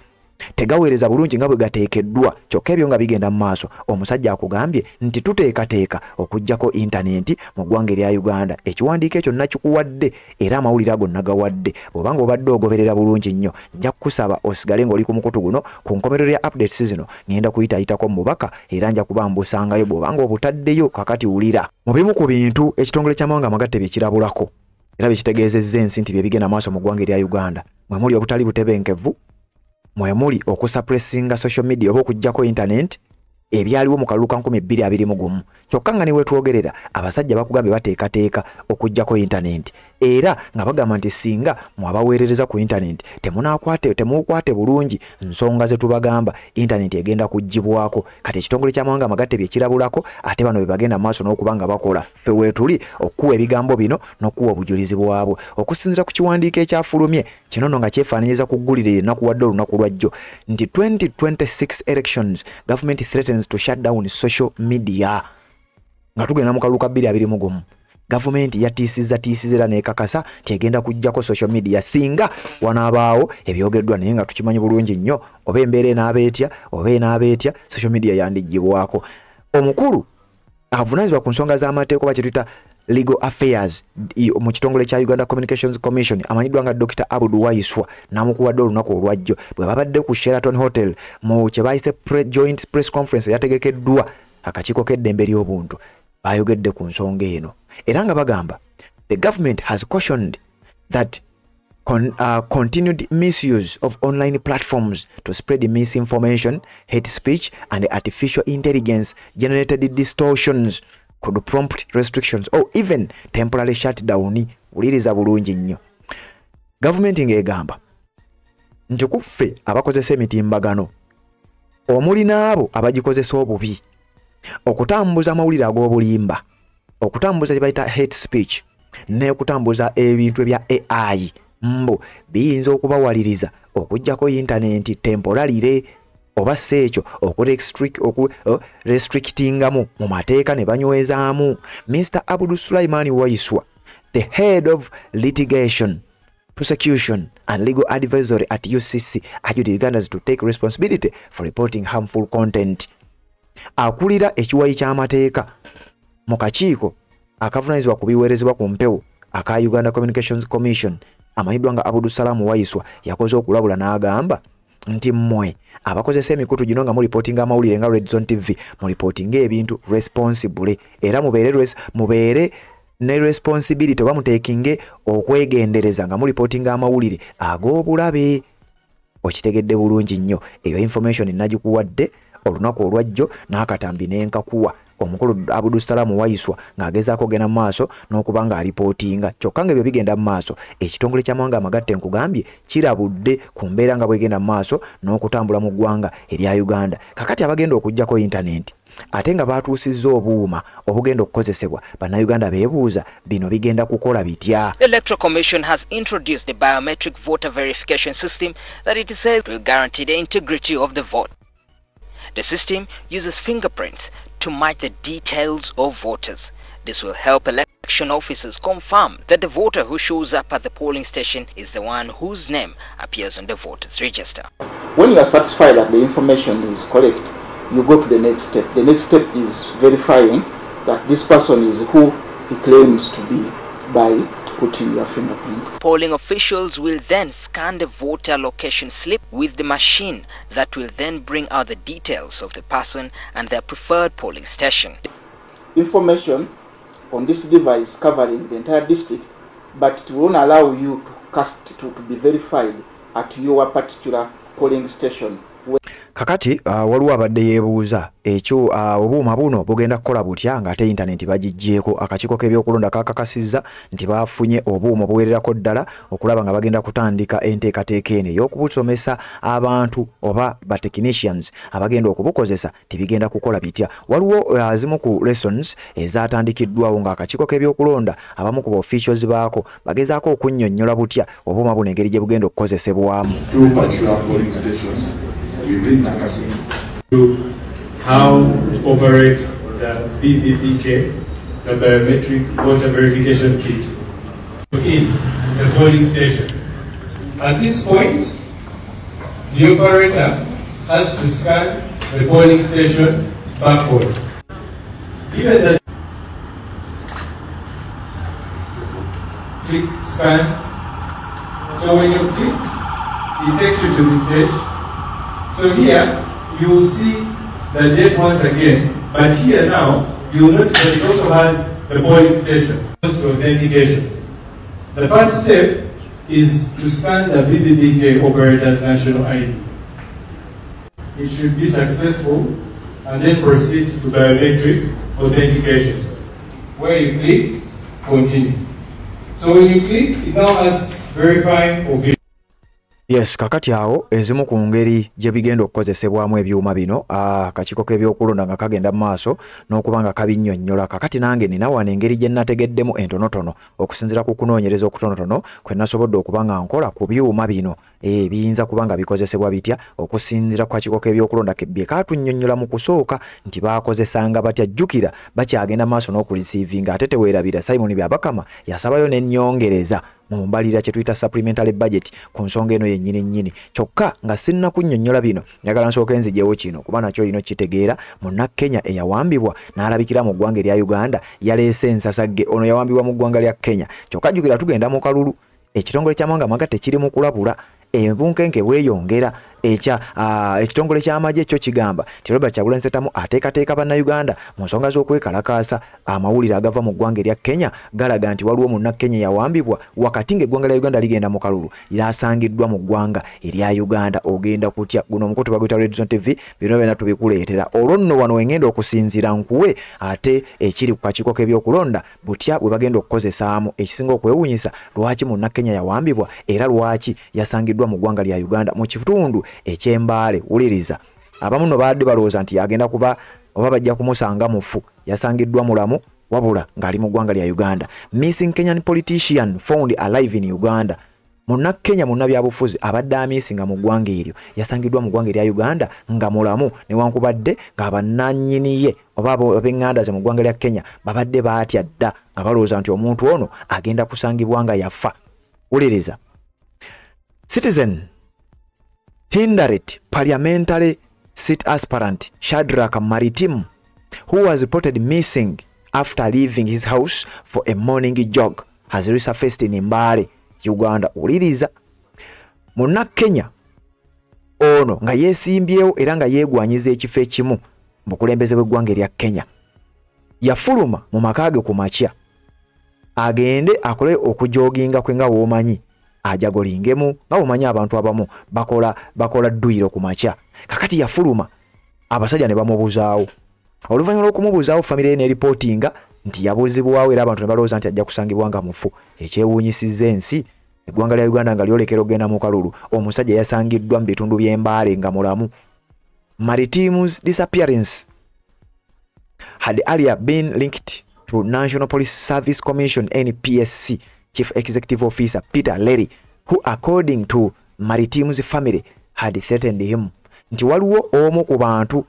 tegaweereza bulungi nga bwe gateekeddwa. Kyokka ebyo nga bigenda mu maaso, omusajja akugambye nti tuteekateeka okuggyako intaneti mu ggwanga erya Uganda. Ekiwandiiko ekyo nakikuwadde era amawulire ago nagawadde. Bw'obanga obadde ogoberera bulungi nnyo, nja kukusaba osigale ng'oli ku mukutu guno. Ku nkomerero ya updates zino ngenda kuyitaayitako mu bubaka era nja kuba mbusangayo bw'obanga obutaddeyo. Kakati wulira, mu bimu ku bintu ekitongole ky'amawanga amagatte bye kirabulako era bye kitegeezezza ensi nti bye bigenda maaso mu ggwanga erya Uganda, mwe muli obutali butebenkevu, mwe muli okusuppressinga social media oba okuggyako internet, ebyaliwo mu kalulu ka 2021. Kyokka nga ne wetwogerera abasajja bakugambye bateekateeka okuggyako internet, era nga bagamba nti singa mwabaweerereza ku internet temukwate bulungi nsonga ze tubagamba, internet egenda kuggyibwako. Kati ekitongole ky'amawanga amagatte bye kirabulako, ate bano be bagenda maaso n'okuba nga bakola. Ffe weetuli okuwa ebigambo bino n'okuwa obujulizi bwabwe okusinziira ku kiwandiiko ekyafulumye kino nno nga kyefaananyiriza ku ggulire ennakuwadde olunaku lwajjo nti 2026 elections, government threatens to shut down social media. Nga tugenda mu kalulu ka 2021, gavumenti yatiisizza tiisiza era n'ekakasa nti egenda kuggyako social media singa wanaabaawo ebyogeddwa, naye nga tukimanyi bulungi nnyo oba embeera enaaba etya oba enaaba etya, social media yandiggyibwako. Omukulu avunaanyizibwa ku nsonga z'amateeka oba kye tuyita legal affairs mu kitongole kya Uganda Communications Commission, amanyiddwa nga Dr. Abudu Waiswa, n'amukuwadde olunaku olwajjo bwe babadde ku Sheraton Hotel mu kye bayise joint press conference eyategekeddwa akakiiko k'eddembe ly'obuntu. Bayogedde ku nsonga eno era nga bagamba the government has cautioned that continued misuse of online platforms to spread misinformation, hate speech and artificial intelligence generated distortions could prompt restrictions or even temporary shutdown. Wuliriza bulungi nnyo, gavumenti ng'egamba nti ku ffe abakozesa emitimbagano omuli n'abo abagikozesa obubi okutambuza amawulire ag'obulimba, okutambuza kye bayita hate speech n'okutambuza ebintu ebya AI, mbu biyinza okubawaliriza okuggyako intaneti temporarily Oba si ekyo okurestrictingamu mu mateeka ne banywezaamu. Mr. Abdu Sulaiman Waiswa, the head of litigation, prosecution and legal advisory at UCC, urged Ugandans to take responsibility for reporting harmful content. Akulira ekiwayi ky'amateeka mu kakiiko akavunaanyizibwa ku biweerezebwa ku mpewo aka Uganda Communications Commission amanyiddwa nga Abdu Salam Waiswa yakoze okulabula n'agamba nti mmwe abakozesa emikutu gino nga mulipotinga amawulire nga Red Zone TV, mulipotinga ebintu responsibly era mubeere ne responsibility oba muteekinge okwegendereza nga mulipotinga amawulire ag'obulabe. Okitegedde bulungi nnyo. Eyo information nagikuwadde olunaku olwajjo n'akatambi n'enkakuwa omukulu Abdu Salam Waiswa ng'agezaako ogenda mu maaso n'okuba ng'alipootinga. Kyokka nga ebyo bigenda mu maaso, ekitongole ky'amawanga amagatte nkugambye kirabudde ku mbeera nga bwegenda mu maaso n'okutambula mu ggwanga erya Uganda. Kakati abagenda okuggyako intaneti ate nga baatuusizza obuuma obugenda okukozesebwa, bannayuganda beebuuza bino bigenda kukola bitya. The Electoral Commission has introduced the biometric voter verification system that it says will guarantee the integrity of the vote. The system uses fingerprints to match the details of voters. This will help election officers confirm that the voter who shows up at the polling station is the one whose name appears on the voters register. When you are satisfied that the information is correct, you go to the next step. The next step is verifying that this person is who he claims to be by putting your fingerprint. Polling officials will then scan the voter location slip with the machine that will then bring out the details of the person and their preferred polling station. Information on this device covering the entire district, but it won't allow you to cast to be verified at your particular polling station. Kakati waliwo abadde yeebuuza ekyo obuuma buno bugenda kukola butya ng'ate intaneti bagiggyeeko. Akakiiko k'ebyokulonda kakakasizza nti baafunye obuuma obuwererako ddala okulaba nga bagenda kutandika enteekateeka eno ey'okubusomesa abantu oba ba technicians abagenda okubukozesa tibigenda kukola bitya. Waliwo azimu ku lessons ezatandikiddwawo ng'akakiiko k'ebyokulonda abamu ku officials baako bagezaako okunnyonnyola butya obuuma buno engeri gye bugenda okukozesebwamu. Within Nakaseke. How to operate the BVVK, the biometric voter verification kit, in the polling station. At this point, the operator has to scan the polling station barcode. Given that, click scan. So when you click, it takes you to this stage. So here, you will see the date once again, but here now, you will notice that it also has the polling station. To authentication. The first step is to scan the BVVK operator's national ID. It should be successful, and then proceed to biometric authentication, where you click continue. So when you click, it now asks verifying or Yes, kakati awo ezimu ku ngeri gye bigenda okukozesebwamu ebyuma bino akakiiko k'ebyokulonda nga kagenda mu maaso n'okuba nga kabinnyonnyola. Kakati nange nina wano engeri gye nnategeddemu entonotono okusinziira ku kunoonyereza okutonotono kwe nasobodde okuba nga nkola ku byuma bino biyinza kuba nga bikozesebwa bitya okusinziira ku kakiiko k'ebyokulonda bye katunnyonnyola mu kusooka nti baakozesanga batya. Jjukira bakyagenda mu maaso n'okureceivinga, ate teweerabira Simon Byabakama yasabayo n'ennyongereza mu mbalira kye tuyita supplementary budget ku nsonga eno yennyini nnyini. Kyokka nga sinna kunnyonnyola bino, njagala nsooke nziggyewo kino kuba nakyo olina okukitegeera. Munnakenya eyawambibwa n'alabikira mu ggwanga erya Uganda yaleese ensasagge. Ono yawambibwa mu ggwanga lya Kenya. Kyokka jjukira tugenda mu kalulu, ekitongole ky'amawanga amagatte kiri mu kulabula, ebunkenke bweyongera. Ekitongole ky'amagye kyo kigamba nti Robert Kyagulanyi Ssentamu ateekateeka bannayuganda mu nsonga z'okwekalakaasa. Amawulire agava mu ggwanga erya Kenya galaga nti waliwo munnakenya yawambibwa wakati ng'eggwanga lya Uganda ligenda mu kalulu, yasangiddwa mu ggwanga erya Uganda. Ogenda kutya? Guno omukutu baguyita Red Zone TV, bino byonna tubikuleetera. Olwo nno wano wengenda okusinziira nkuwe ate ekiri ku kakiiko k'ebyokulonda butya bwe bagenda okukozesaamu. Ekisinga okwewuunyisa, lwaki munnakenya yawambibwa era lwaki yasangiddwa mu ggwanga lya Uganda mu kitundu eky'Embaale. Wuliriza, abamu nno baadde balowooza nti agenda kuba oba bajja kumusanga mufu, yasangiddwa mulamu wabula ng'ali mu ggwanga lya Uganda. Missing Kenyan politician found alive in Uganda. Munnakenya munnabyabufuzi abadde amiisinga mu ggwanga eryo yasangiddwa mu ggwanga erya Uganda nga mulamu, newankubadde ng'abannannyini ye oba ab'eŋŋanda ze mu ggwanga lya Kenya babadde baatya dda nga balowooza nti omuntu ono agenda kusangibwa nga yafa. Wuliriza. Citizen Tinderet parliamentary seat aspirant Shadrack Maritim, who was reported missing after leaving his house for a morning jog, has resurfaced in Mbale, Uganda. Wuliriza. Munnakenya ono nga yeesimbyewo era nga yeegwanyiza ekifo ekimu mu bukulembeze bw'eggwanga erya Kenya, yafuluma mu maka ge ku makya agende akole okujoginga kwe nga w'omanyi, ajagolingemu nga w'omanyi abantu abamu bakola dduyiro ku makya. Kakati yafuluma abasajja ne bamubuzaawo. Oluvannyuma lw'okumubuzaawo famire ye n'eripootinga nti yabuzibwawo era abantu ne balowooza nti ajja kusangibwa nga mufu. Ekyewuunyisizza ensi, eggwanga lya Uganda nga lyolekera okugenda mu kalulu, omusajja yasangiddwa mu bitundu by'e Mbale nga mulamu. Maritim's disappearance had earlier been linked to National Police Service Commission NPSC Chief Executive Officer Peter Leri, who according to Maritim's family had threatened him. Nti waliwo omu ku bantu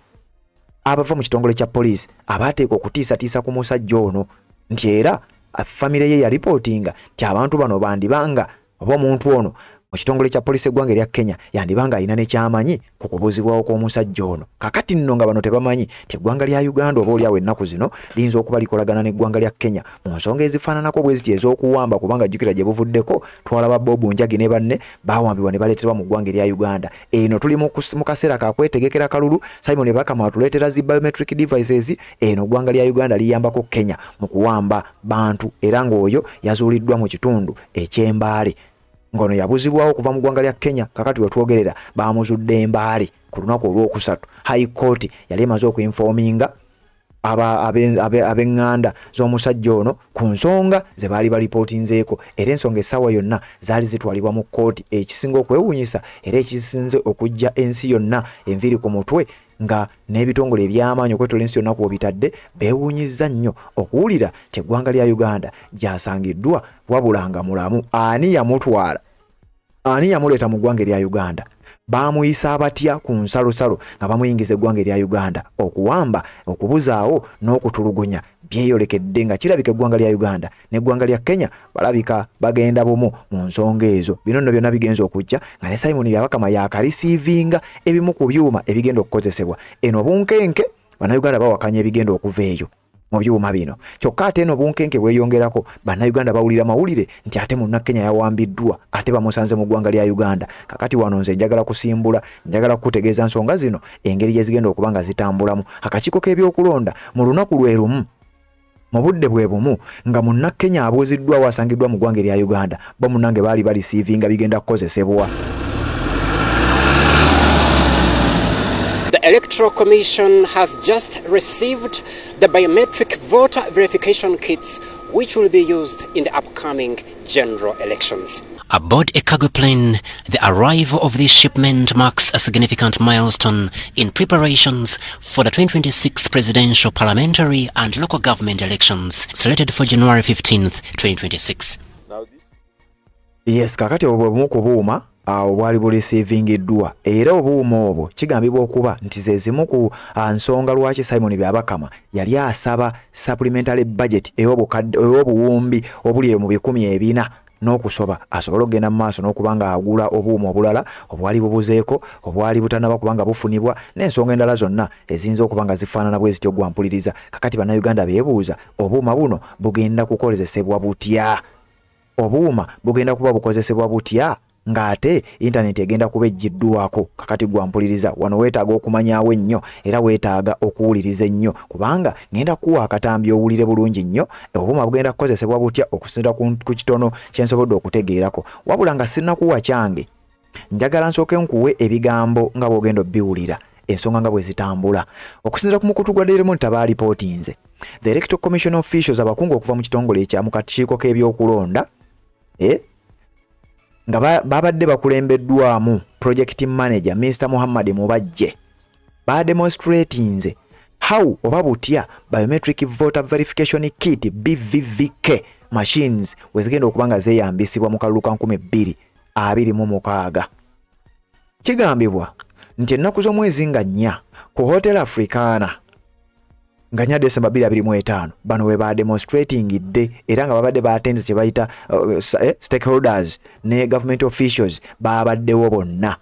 abava mu kitongole kya poliisi abateeka okutiisatiisa ku musajja ono, nti era famire ye yaripootinga nti abantu bano bandibanga oba omuntu ono mu kitongole kya poliisi eggwanga erya Kenya yandibanga alina nekyamanyi ku kubuzibwawo kw'omusajja ono. Kakati nno nga bano tebamanyi nti eggwanga lya Uganda oba oliawo ennaku zino liyinza okuba likolagana n'eggwanga lya Kenya mu nsonga ezifaananako bwe ziti ez'okuwamba, kubanga jjukira gye buvuddeko twalaba Bob Njagi ne banne bawambibwa ne baleetebwa mu ggwanga erya Uganda. Eno tuli mu kaseera ka kwetegekera kalulu. Simon Byabakama atuleetera zi biometric devices. Eno eggwanga lya Uganda liyambako Kenya mu kuwamba bantu, era ng'oyo yazuuliddwa mu kitundu eky'Embaale. Ngono yabuzibwawo okuva mu ggwanga lya Kenya. Kakati wetwogerera bamuzudde Mbale ku lunaku olwokusatu. High Court yali emaze okuinforminga ab'eŋŋanda z'omusajja ono ku nsonga ze baali balipootinzeeko, era ensonga essaawa yonna zaali zitwalibwa mu kkooti. Ekisinga okwewuunyisa era ekisinze okuggya ensi yonna enviiri ku mutwe nga n'ebitongole eby'amaanyi okwetola ensi yonna kw'obitadde beewuunyizza nnyo okuwulira nti eggwanga lya Uganda gyasangiddwa wabula nga mulamu. Ani yamutwala? Ani yamuleeta mu ggwanga erya Uganda? Baamuyisa abatya ku nsalosalo nga bamuyingiza eggwanga erya Uganda? Okuwamba, okubuzaawo n'okutulugunya byeyolekedde nga kirabika eggwanga lya Uganda n'eggwanga lya Kenya balabika bagenda bumu mu nsonga ezo. Bino nno byonna bigenza okujja nga ne Simon Byabakama yakarisiivinga ebimu ku byuma ebigenda okukozesebwa. Eno bunkenke Bannayuganda bawakanya ebigenda okuva eyo mu byuma bino. Kyokka ate eno bunkenke bweyongerako, Bannayuganda bawulira mawulire nti ate Munnakenya yawambiddwa ate bamusanze mu ggwanga lya Uganda. Kakati wano nze njagala kusimbula, njagala kukutegeeza nsonga zino engeri gye zigenda okuba nga zitambulamu. Akakiiko k'ebyokulonda mu lunaku lwe lumu mu budde bwe bumu nga Munnakenya abuuziddwa wasangiddwa mu ggwanga erya Uganda, bo munnange baali balisiivinga bigenda kukozesebwa. The Electoral Commission has just received the biometric voter verification kits which will be used in the upcoming general elections. Aboard a cargo plane, the arrival of this shipment marks a significant milestone in preparations for the 2026 presidential, parliamentary and local government elections slated for January 15th, 2026. Yes, kakati obwo bumu ku buuma obwali bulisiivingiddwa, era obuuma obwo kigambibwa okuba nti ze zimu ku nsonga lwaki Simon Byabakama yali asaba supplementary budget ey'obuwumbi obuli mu 400 n'okusoba asobole okugenda mu maaso n'okuba nga agula obuuma obulala obwali bubuzeeko, obwali butannaba kuba nga bufunibwa, n'ensonga endala zonna eziyinza okuba nga zifaanana bwe zityo gwampuliriza. Kakati Bannayuganda beebuuza obuuma buno bugenda kukozesebwa butya? Obuuma bugenda kuba bukozesebwa butya ng'ate intaneti egenda kuba ejjiddwako? Kakati gwampuliriza wano weetaaga okumanyawo ennyo era weetaaga okuwuliriza ennyo, kubanga ngenda kuwa akatambi owulire bulungi nnyo obuuma bugenda kukozesebwa butya okusinziira ku kitono kye nsobodde okutegeerako. Wabula nga sinnakuwa kyange, njagala nsooke nkuwe ebigambo nga bw'ogenda obbiwulira ensonga nga bwe zitambula. Okusinziira ku mukutu gwa Daily Monitor baalipootinze the Electoral Commission officials, abakungu okuva mu kitongole ekya mu kakiiko k'ebyokulonda nga babadde bakulembeddwamu project manager Mr. Muhammad Mubajje, bademonstratinze how oba butya biometric voter verification kit BVVK machines wezigenda okuba nga zeeyambisibwa mu kalulu ka 2026. Kigambibwa nti ennaku z'omwezi nga 4 ku Hotel Africana nga 4 December 2025 bano we ba demonstrating dde, era nga babadde batenze kye bayita stakeholders ne government officials babaddewo bonna,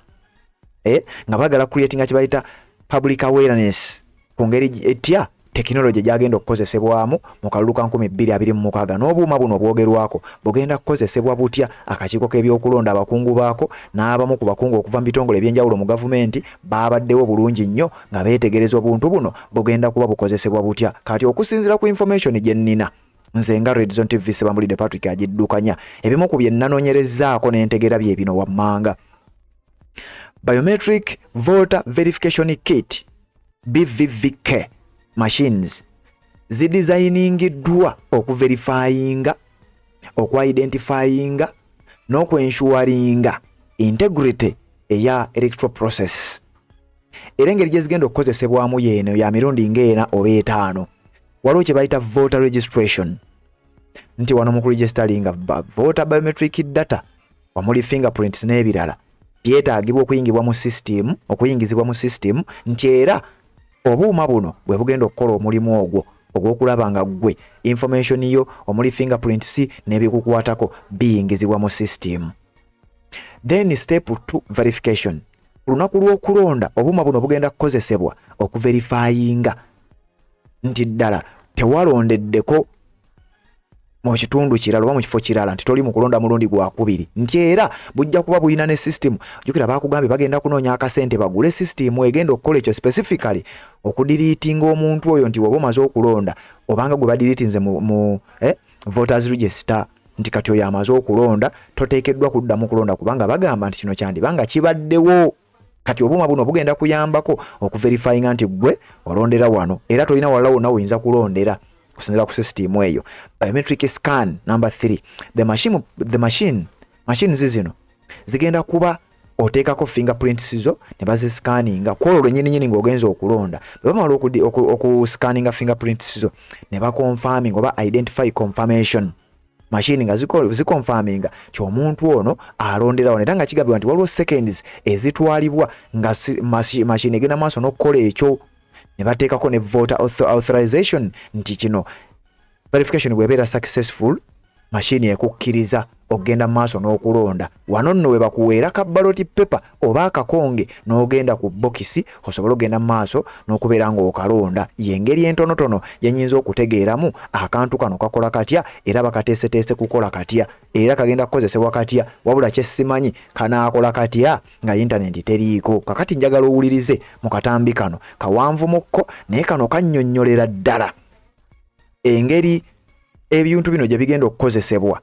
nga baagala creating kye bayita public awareness ku ngeri etya tekinologi gyagenda okukozesebwamu mu kalulu ka 2026, n'obuuma buno bwogerwako bugenda kukozesebwa butya. Akakiiko k'ebyokulonda, abakungu baako n'abamu ku bakungu okuva mu bitongole ebyenjawulo mu gavumenti babaddewo bulungi nnyo nga beetegereza obuntu buno bugenda kuba bukozesebwa butya. Kati okusinziira ku information gye nnina nze nga Red Zone TV Sebambulidde Patrick agiddukanya, ebimu ku bye nanoonyerezaako n'entegeera bye bino wammanga. Biometric Voter Verification Kit BVVK machines zidesigningiddwa okuverifyinga, okwidentifyinga n'okwensuringa integrity eya electoral process. Era engeri gye zigenda okukozesebwamu yeeno ya mirundi ng'ena oba 5. Waliwo kye bayita voter registration, nti wano mu kuregisteringa voter biometric data omuli fingerprints n'ebirala byetaagibwa okuyingibwa mu system, okuyingizibwa mu system, nti era obuuma buno bwe bugenda okukola omulimu ogwo ogw'okulaba nga ggwe information yo omuli fingerprints n'ebikukwatako biyingizibwa mu system. Then step 2, verification. Ku lunaku lw'okulonda obuuma buno bugenda kukozesebwa okuverifyinga nti ddala tewalondeddeko mu kitundu kirala oba mu kifo kirala, nti toli mu kulonda mulundi gwakubiri, nti era bujja kuba buyina ne system. Jjukira baakugambye bagenda kunoonya akasente bagule system egenda okukola ekyo specifically okudiriitinga omuntu oyo, nti woba omaze okulonda obanga gwe badiriitinze mu voters register, nti kati oyo amaze okulonda toteekeddwa kuddamu kulonda, kubanga bagamba nti kino kyandibanga kibaddewo. Kati obuuma buno bugenda kuyambako okuverifyinga nti ggwe olondera wano era tolina walala wonna oyinza kulondera kusinziira ku system eyo. Biometric scan number 3, the machines zino zigenda kuba oteekako fingerprints zo ne baziscanninga kwolwo lwennyini ng'ogenza okulonda. Bwe bamala okuscanninga fingerprints zo ne baconfirming oba identify confirmation machine nga ziconfirminga nti omuntu ono alondera wano, era nga kigambibwa nti waliwo seconds ezitwalibwa nga machine egenda maaso n'okukola ekyo. Ne bateekako ne voter authorization, nti kino verification bw'ebeera successful machine ekukkiriza okugenda maaso n'okulonda. Wano nno we bakuweera ka ballot paper oba akakonge n'ogenda ku bokisi osobole okugenda maaso n'okubeera ng'okalonda. Y'engeri entonotono gye nnyinza okutegeeramu akantu kano kakola katya, era bakateeseteese kukola katya, era kagenda kukozesebwa katya, wabula kye simanyi kanaakola katya nga yintanenti teriiko. Kakati njagala owulirize mu katambi kano kawanvumukko, naye kano kannyonnyolera ddala engeri ebintu bino gye bigenda okukozesebwa,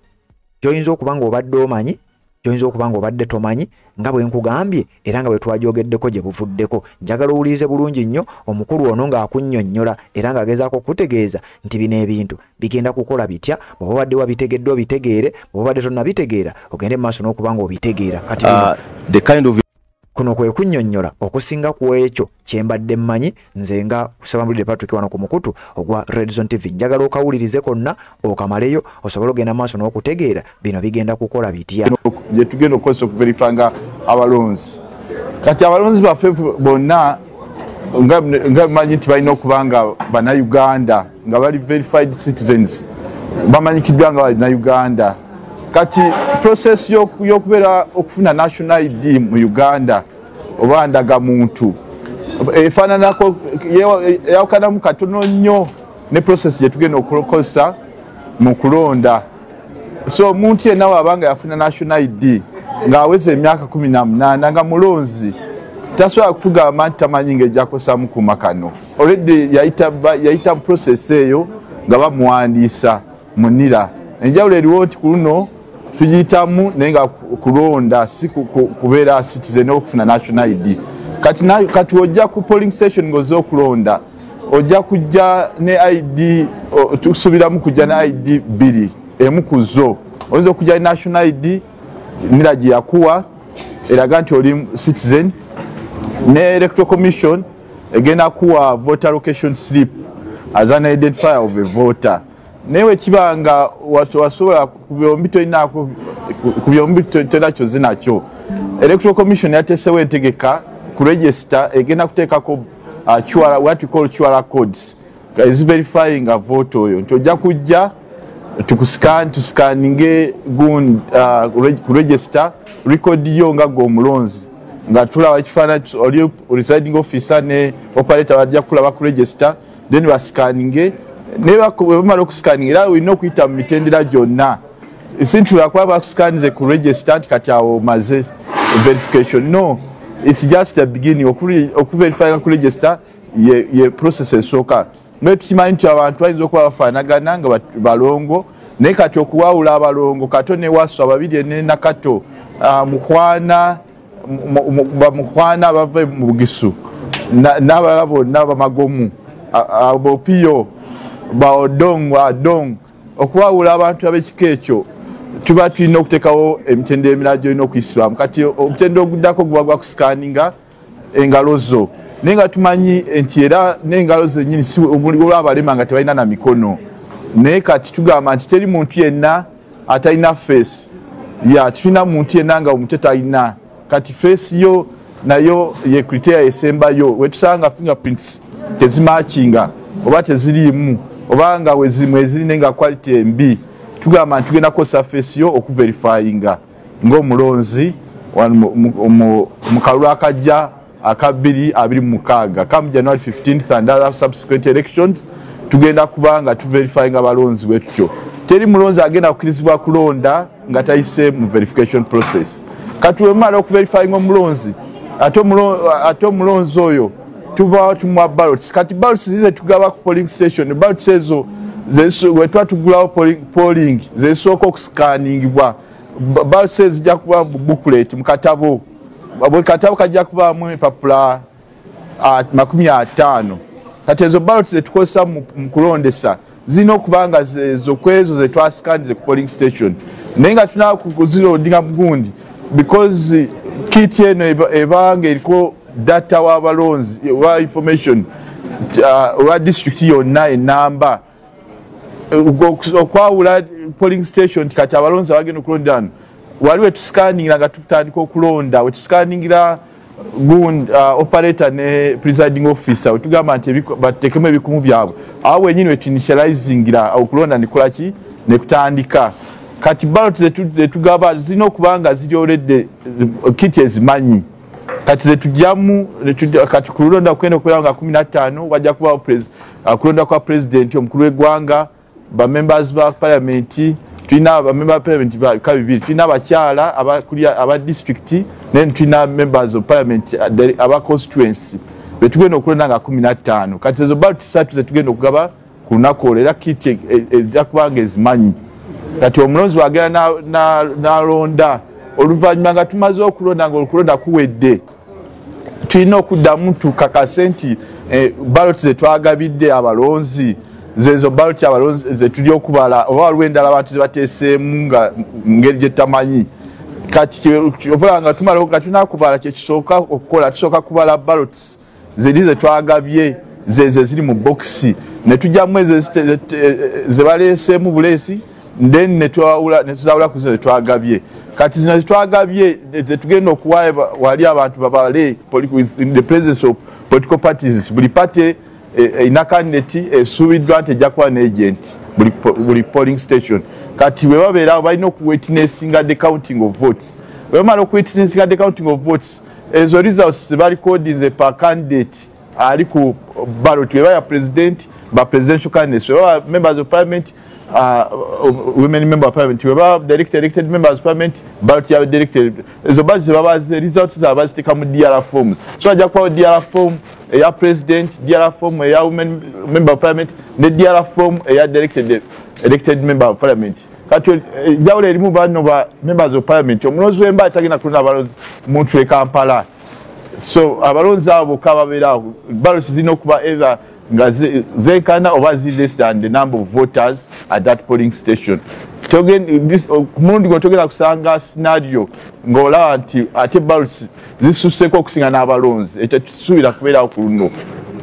gy'oyinza okuba ng'obadde omanyi, gy'oyinza okuba ng'obadde tomanyi, nga bwe nkugambye era nga bwe twagyogeddeko gye buvuddeko. Njagala owulirize bulungi nnyo omukulu ono ng'akunnyonnyola era ng'agezaako okutegeeza nti bino ebintu bigenda kukola bitya. Bw'oba obadde wabitegedde obitegeere, bw'oba obadde tonnabitegeera ogende mu maaso n'okuba ng'obitegeera. Kati the kind of kuno kwe kunnyonnyola okusinga ku ekyo kye mbadde mmanyi nze nga Sebambulidde Patrick wano ku mukutu ogwa Red Zone TV. Njagala okawulirize konna okamaleyo osobole ogenda maaso n'okutegeera bino bigenda kukola bitya. Gye tugenda okukozesa okuverifyinga abalonzi. Kati abalonzi baffe bonna nga manyi nti balina okuba nga bannayuganda, nga bali verified citizens, bamanyikiddwa nga bannayuganda. Kati process y'okubeera okufuna national ID mu Uganda oba ndagamuntu efaananako, eyawukanamu katono nnyo ne process gye tugenda okukozesa mu kulonda. So omuntu yenna waabanga yafuna national ID ng'aweza emyaka 18 nga mulonzi, tasobola kutugamba nti tamanyi ngeri gy'akozesaamu kuuma kano. Already yayita mu process eyo nga bamuwandiisa mu NIRA. Enjawulo eriwo nti ku luno tugiyitamu naye nga kulonda, si kubeera citizen okufuna national ID. Kati ojja ku polling station ng'ozze okulonda, ojja kujja ne ID, tusuubiramu kujja ne ID 2, emu ku zo oyinza okujja ne national ID NIRA gye yakuwa eraga nti oli citizen, ne Electoral Commission egenda kuwa voter location slip as an identifier of a voter. Naye wekibanga wasobola ku byombi tolinako, ku byombi tolina kyoze nakyo, Electoral Commission yateesewo entegeka ku register egenda kuteekako QR, what we call QR codes eziverifying a vote oyo, nti ojja kujja tukuscan, tuscanninge ku register record yo nga gwe omulonzi, nga tulaba ekifaananyi, oli presiding officer ne operator bajja kulaba ku register, then bascanninge. Naye bwe bamala okuscanninga, era olina okuyita mu mitendera gyonna. Si nti lwakuba bakuscannize ku register nti kati awo omaze verification. No, it's just the beginning. Okuverifyinga ku register ye process esooka. Mwe tukimanyi nti abantu bayinza okuba bafaanagana nga balongo, naye kati okuwawula abalongo Kato ne Waswa, Babiri ne Nakato, Mukwana, bamukwana bava mu Bugisu n'abalala bonna, bamagomu, Bopiyo, Baodong, Adong, okuwawula abantu ab'ekika ekyo tuba tulina okuteekawo emitendera emirala gyolina okuyisibwamu. Kati omutendera oguddako guba gwa kuscanninga engalo zo, naye nga tumanyi nti era n'engalo zennyini olwabalema nga tebalina na mikono. Naye kati tugamba nti teri muntu yenna atalina face ya, tulina muntu yenna nga omutwe talina. Kati face yo nayo ye criteria esembayo. Wetusanga fingerprints tezimatchinga oba teziriimu oba nga wezimwe naye nga quality embi, tugamba nti tugenda kukozesa face yo okuverifyinga ng'omulonzi mu kalulu akajja aka 2026. Come January 15th and other subsequent elections, tugenda kuba nga tuverifyinga abalonzi bwe tutyo. Teri mulonzi agenda kukkirizibwa kulonda nga tayise mu verification process. Kati wemala okuverifyinga omulonzi, ate omulonzi oyo tuba tumuwa ballots. Kati ballots zize tugaba ku polling station, ballots ezo wetuba tugulawo polling zesooka okuscanningibwa. Ballots ezo zijja kuba booklet, mu katabo. Buli katabo kajja kubaamu empapula 50. Kati ezo ballots zetukozesa mu kulondesa zirina okuba nga zezo kwezo zetwascannize ku polling station, naye nga tulina kuziloadinga mugundi because kit eno ebanga eriko data w'abalonzi wa information owa district yonna enamba, okwawula polling station. Kati abalonzi abagenda okulonda wano, wali wetuscanningira nga tutandika okulonda, wetuscanningira operator ne presiding officer, wetugamba nti batekemu ebikumu byabwe, awo wenyini wetuinitializingira okulonda nekolaki nekutandika. Kati ballot zetugaba zirina okuba nga ziri already kit ezimanyi. Kati zetujjamu, kati kulonda kugenda okubeera nga 15, wajja kubawo kulonda kwa president, omukulu w'eggwanga, bamembers ba parliament. Tulina bamember ba parliament ka bibiri: tulina abakyala aba district, then tulina members of parliament aba constituency betugenda okulonda nga 15. Kati ezo ballot satu zetugenda okugaba ku lunaku olwo, era kit ejja kuba nga ezimanyi. Kati omulonzi wagenda n'alonda, oluvannyuma nga tumaze okulonda, nga okulonda kuwedde, tulina okuddamu tukakase nti ballot zetwagabidde abalonzi zezo ballot abalonzi zetuli okubala, oba waliwo endala abantu zebateeseemu nga ngeri gyetamanyi. Kati ovala nga tumala nga tunakubala, kyekisooka okukola, tusooka kubala ballots zeri zetwagabye, zezo ziri mu bokisi, netujjamu ezo zebaleeseemu buleesi, then netuzawula ku zino zetwagabye. Kati zino zetwagabye zetugenda okuwa wali abantu babale in the presence of political parties. Buli party erina candidate esuubiddwa nti ejja kuba ne agent buli polling station. Kati bwe babeerawo balina okuwitnessinga the counting of votes. Bwe bamala okuwitnessinga the counting of votes, ezo results zebarecordinze per candidate ali ku ballot, bweba ya president, ba presidential candidates, bweba members of parliament, women member of parliament, bweba direct elected members of parliament, ballot ya directed, ezo ballot zebabaze results zaabwe baziteeka mu DR forms. So ajja kubawo DR form eya president, DR form eya women member of parliament ne DR form eya directed elected member of parliament. Kati enjawulo erimu, bano ba members of parliament, omulonzi w'Embale tagenda kulonda abalonzi muntu e Kampala. So abalonzi abo bokka babeeraawo, ballots zirina okuba either nga zenkana oba ziri less than the number of voters at that polling station. Ku mulundi guno togenda kusanga scenario ng'olaba nti ate ballots zisusseko okusinga n'abalonzi. Ekyo kisuubira kubeerawo ku luno.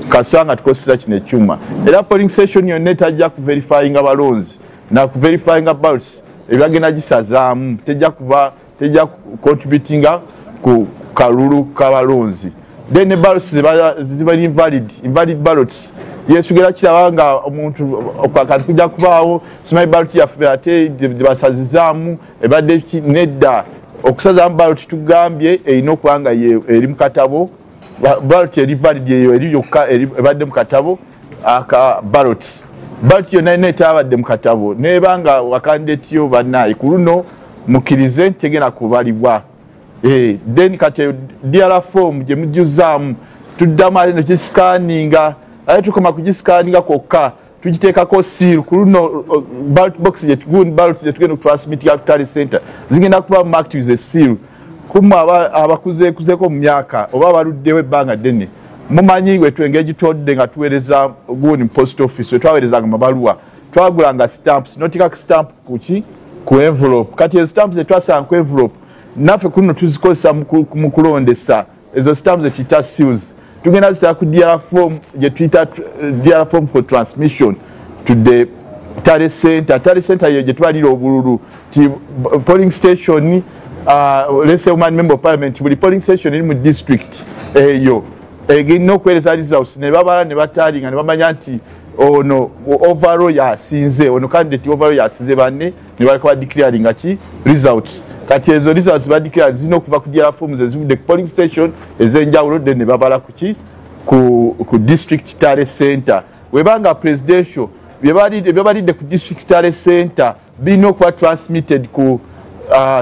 Kasanga tukozesa kino ekyuma. Era polling station yonna etajja kuverifyinga balonzi na kuverifyinga ballots ebagenda gisazaamu, tejja contributinga ku kalulu k'abalonzi. Then ne ballots ziba invalid ballots. Yesugera kiraba nga omuntu kati kujja kubaawo simanyi ballot yaffe ate basazizaamu ebadde nedda. Okusazaamu ballot tugambye erina okuba nga eri mu katabo. Ballot eri valid eyo eri yokka ebadde mu katabo aka ballots. Ballot yonna yonna etabadde mu katabo neeba nga wakandidate yo bannaye ku luno mukkirize nti tegenda kubalibwa. Then kati DR form gye mujjuzaamu tuddamu ate nekisikaaninga, ate tukoma kugisikaninga kwokka tugiteekako seal ku luno ballot box ballot gye tugenda okutransmitinga ku tally center zigenda kuba marked with a seal. Kumwe abakuzeekuzeko mu myaka oba abaluddewo ebbanga ddene mumanyi wetwenge gitodde nga tuweereza gundi post office, wetwaweerezanga amabaluwa twagulanga stamps, noteekako stamp kuki ku envelope. Kati ezo stamps zetwasanga ku envelope naffe kuno tuzikozesa mu kulondesa. Ezo stamps zetuyita seals tugenda zitera ku DR form gye tuyita DR form for transmission to the tally center. Tally center eyo gye tubalira obululu ti polling station, let's say woman member of parliament, buli polling station eri mu district eyo egina okuweereza results ne babala ne batalinga ne bamanya nti ono overall yasinze, ono candidate overall yasinze banne, ne baleka badeclaringa ki results. Kati ezo results badeclare zirina okuva ku DR forms ezivudde ku polling station ez'enjawulo, then ne babala kuki ku district tally center. Webanga presidential byebalidde ku district tally center birina okuba transmitted ku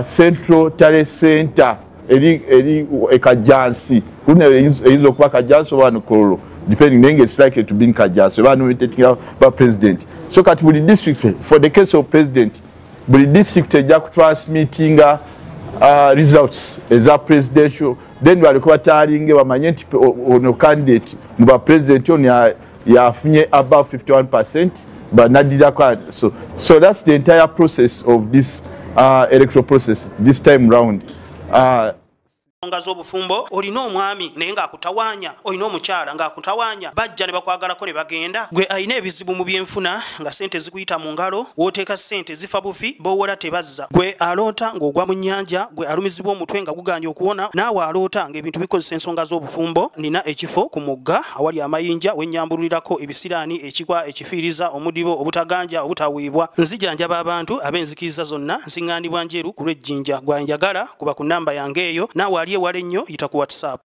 central tally center eri e Kajjansi. Kuno eyinza okuba Kajjansi oba wano Kololo, depending, naye it's likely to be in Kajjansi oba nominating ba president. So kati buli district, for the case of president, buli district ejja kutransmittinga results eza presidential, then baleke batalinge bamanye nti ono candidate mu ba president ono yafunye above 51% banaddirako. So that's the entire process of this electoral process this time round. Ensonga z'obufumbo, olina omwami naye ng'akutawaanya, olina omukyala ng'akutawaanya, bajja ne bakwagalako ne bagenda. Gwe alina ebizibu mu byenfuna nga ssente zikuyita mu ngalo, w'oteeka ssente zifa bufi, b'owola tebazza. Gwe aloota ng'ogwa mu nnyanja, gwe alumizibwa omutwe nga guganye okuwona, naawe aloota ng'ebintu bikozesa ensonga z'obufumbo, nina ekifo ku mugga awali amayinja wennyambululirako ebisiraani, ekikwa, ekifiiriza, omudibo, obutaganja, obutaweebwa. Nzijanjaba abantu ab'enzikiriza zonna, nsiŋŋaanibwa Njeru ku lw'Ejjinja. Gwanjagala kuba ku nnamba yange eyo, naawe ali ewala ennyo yita ku WhatsApp.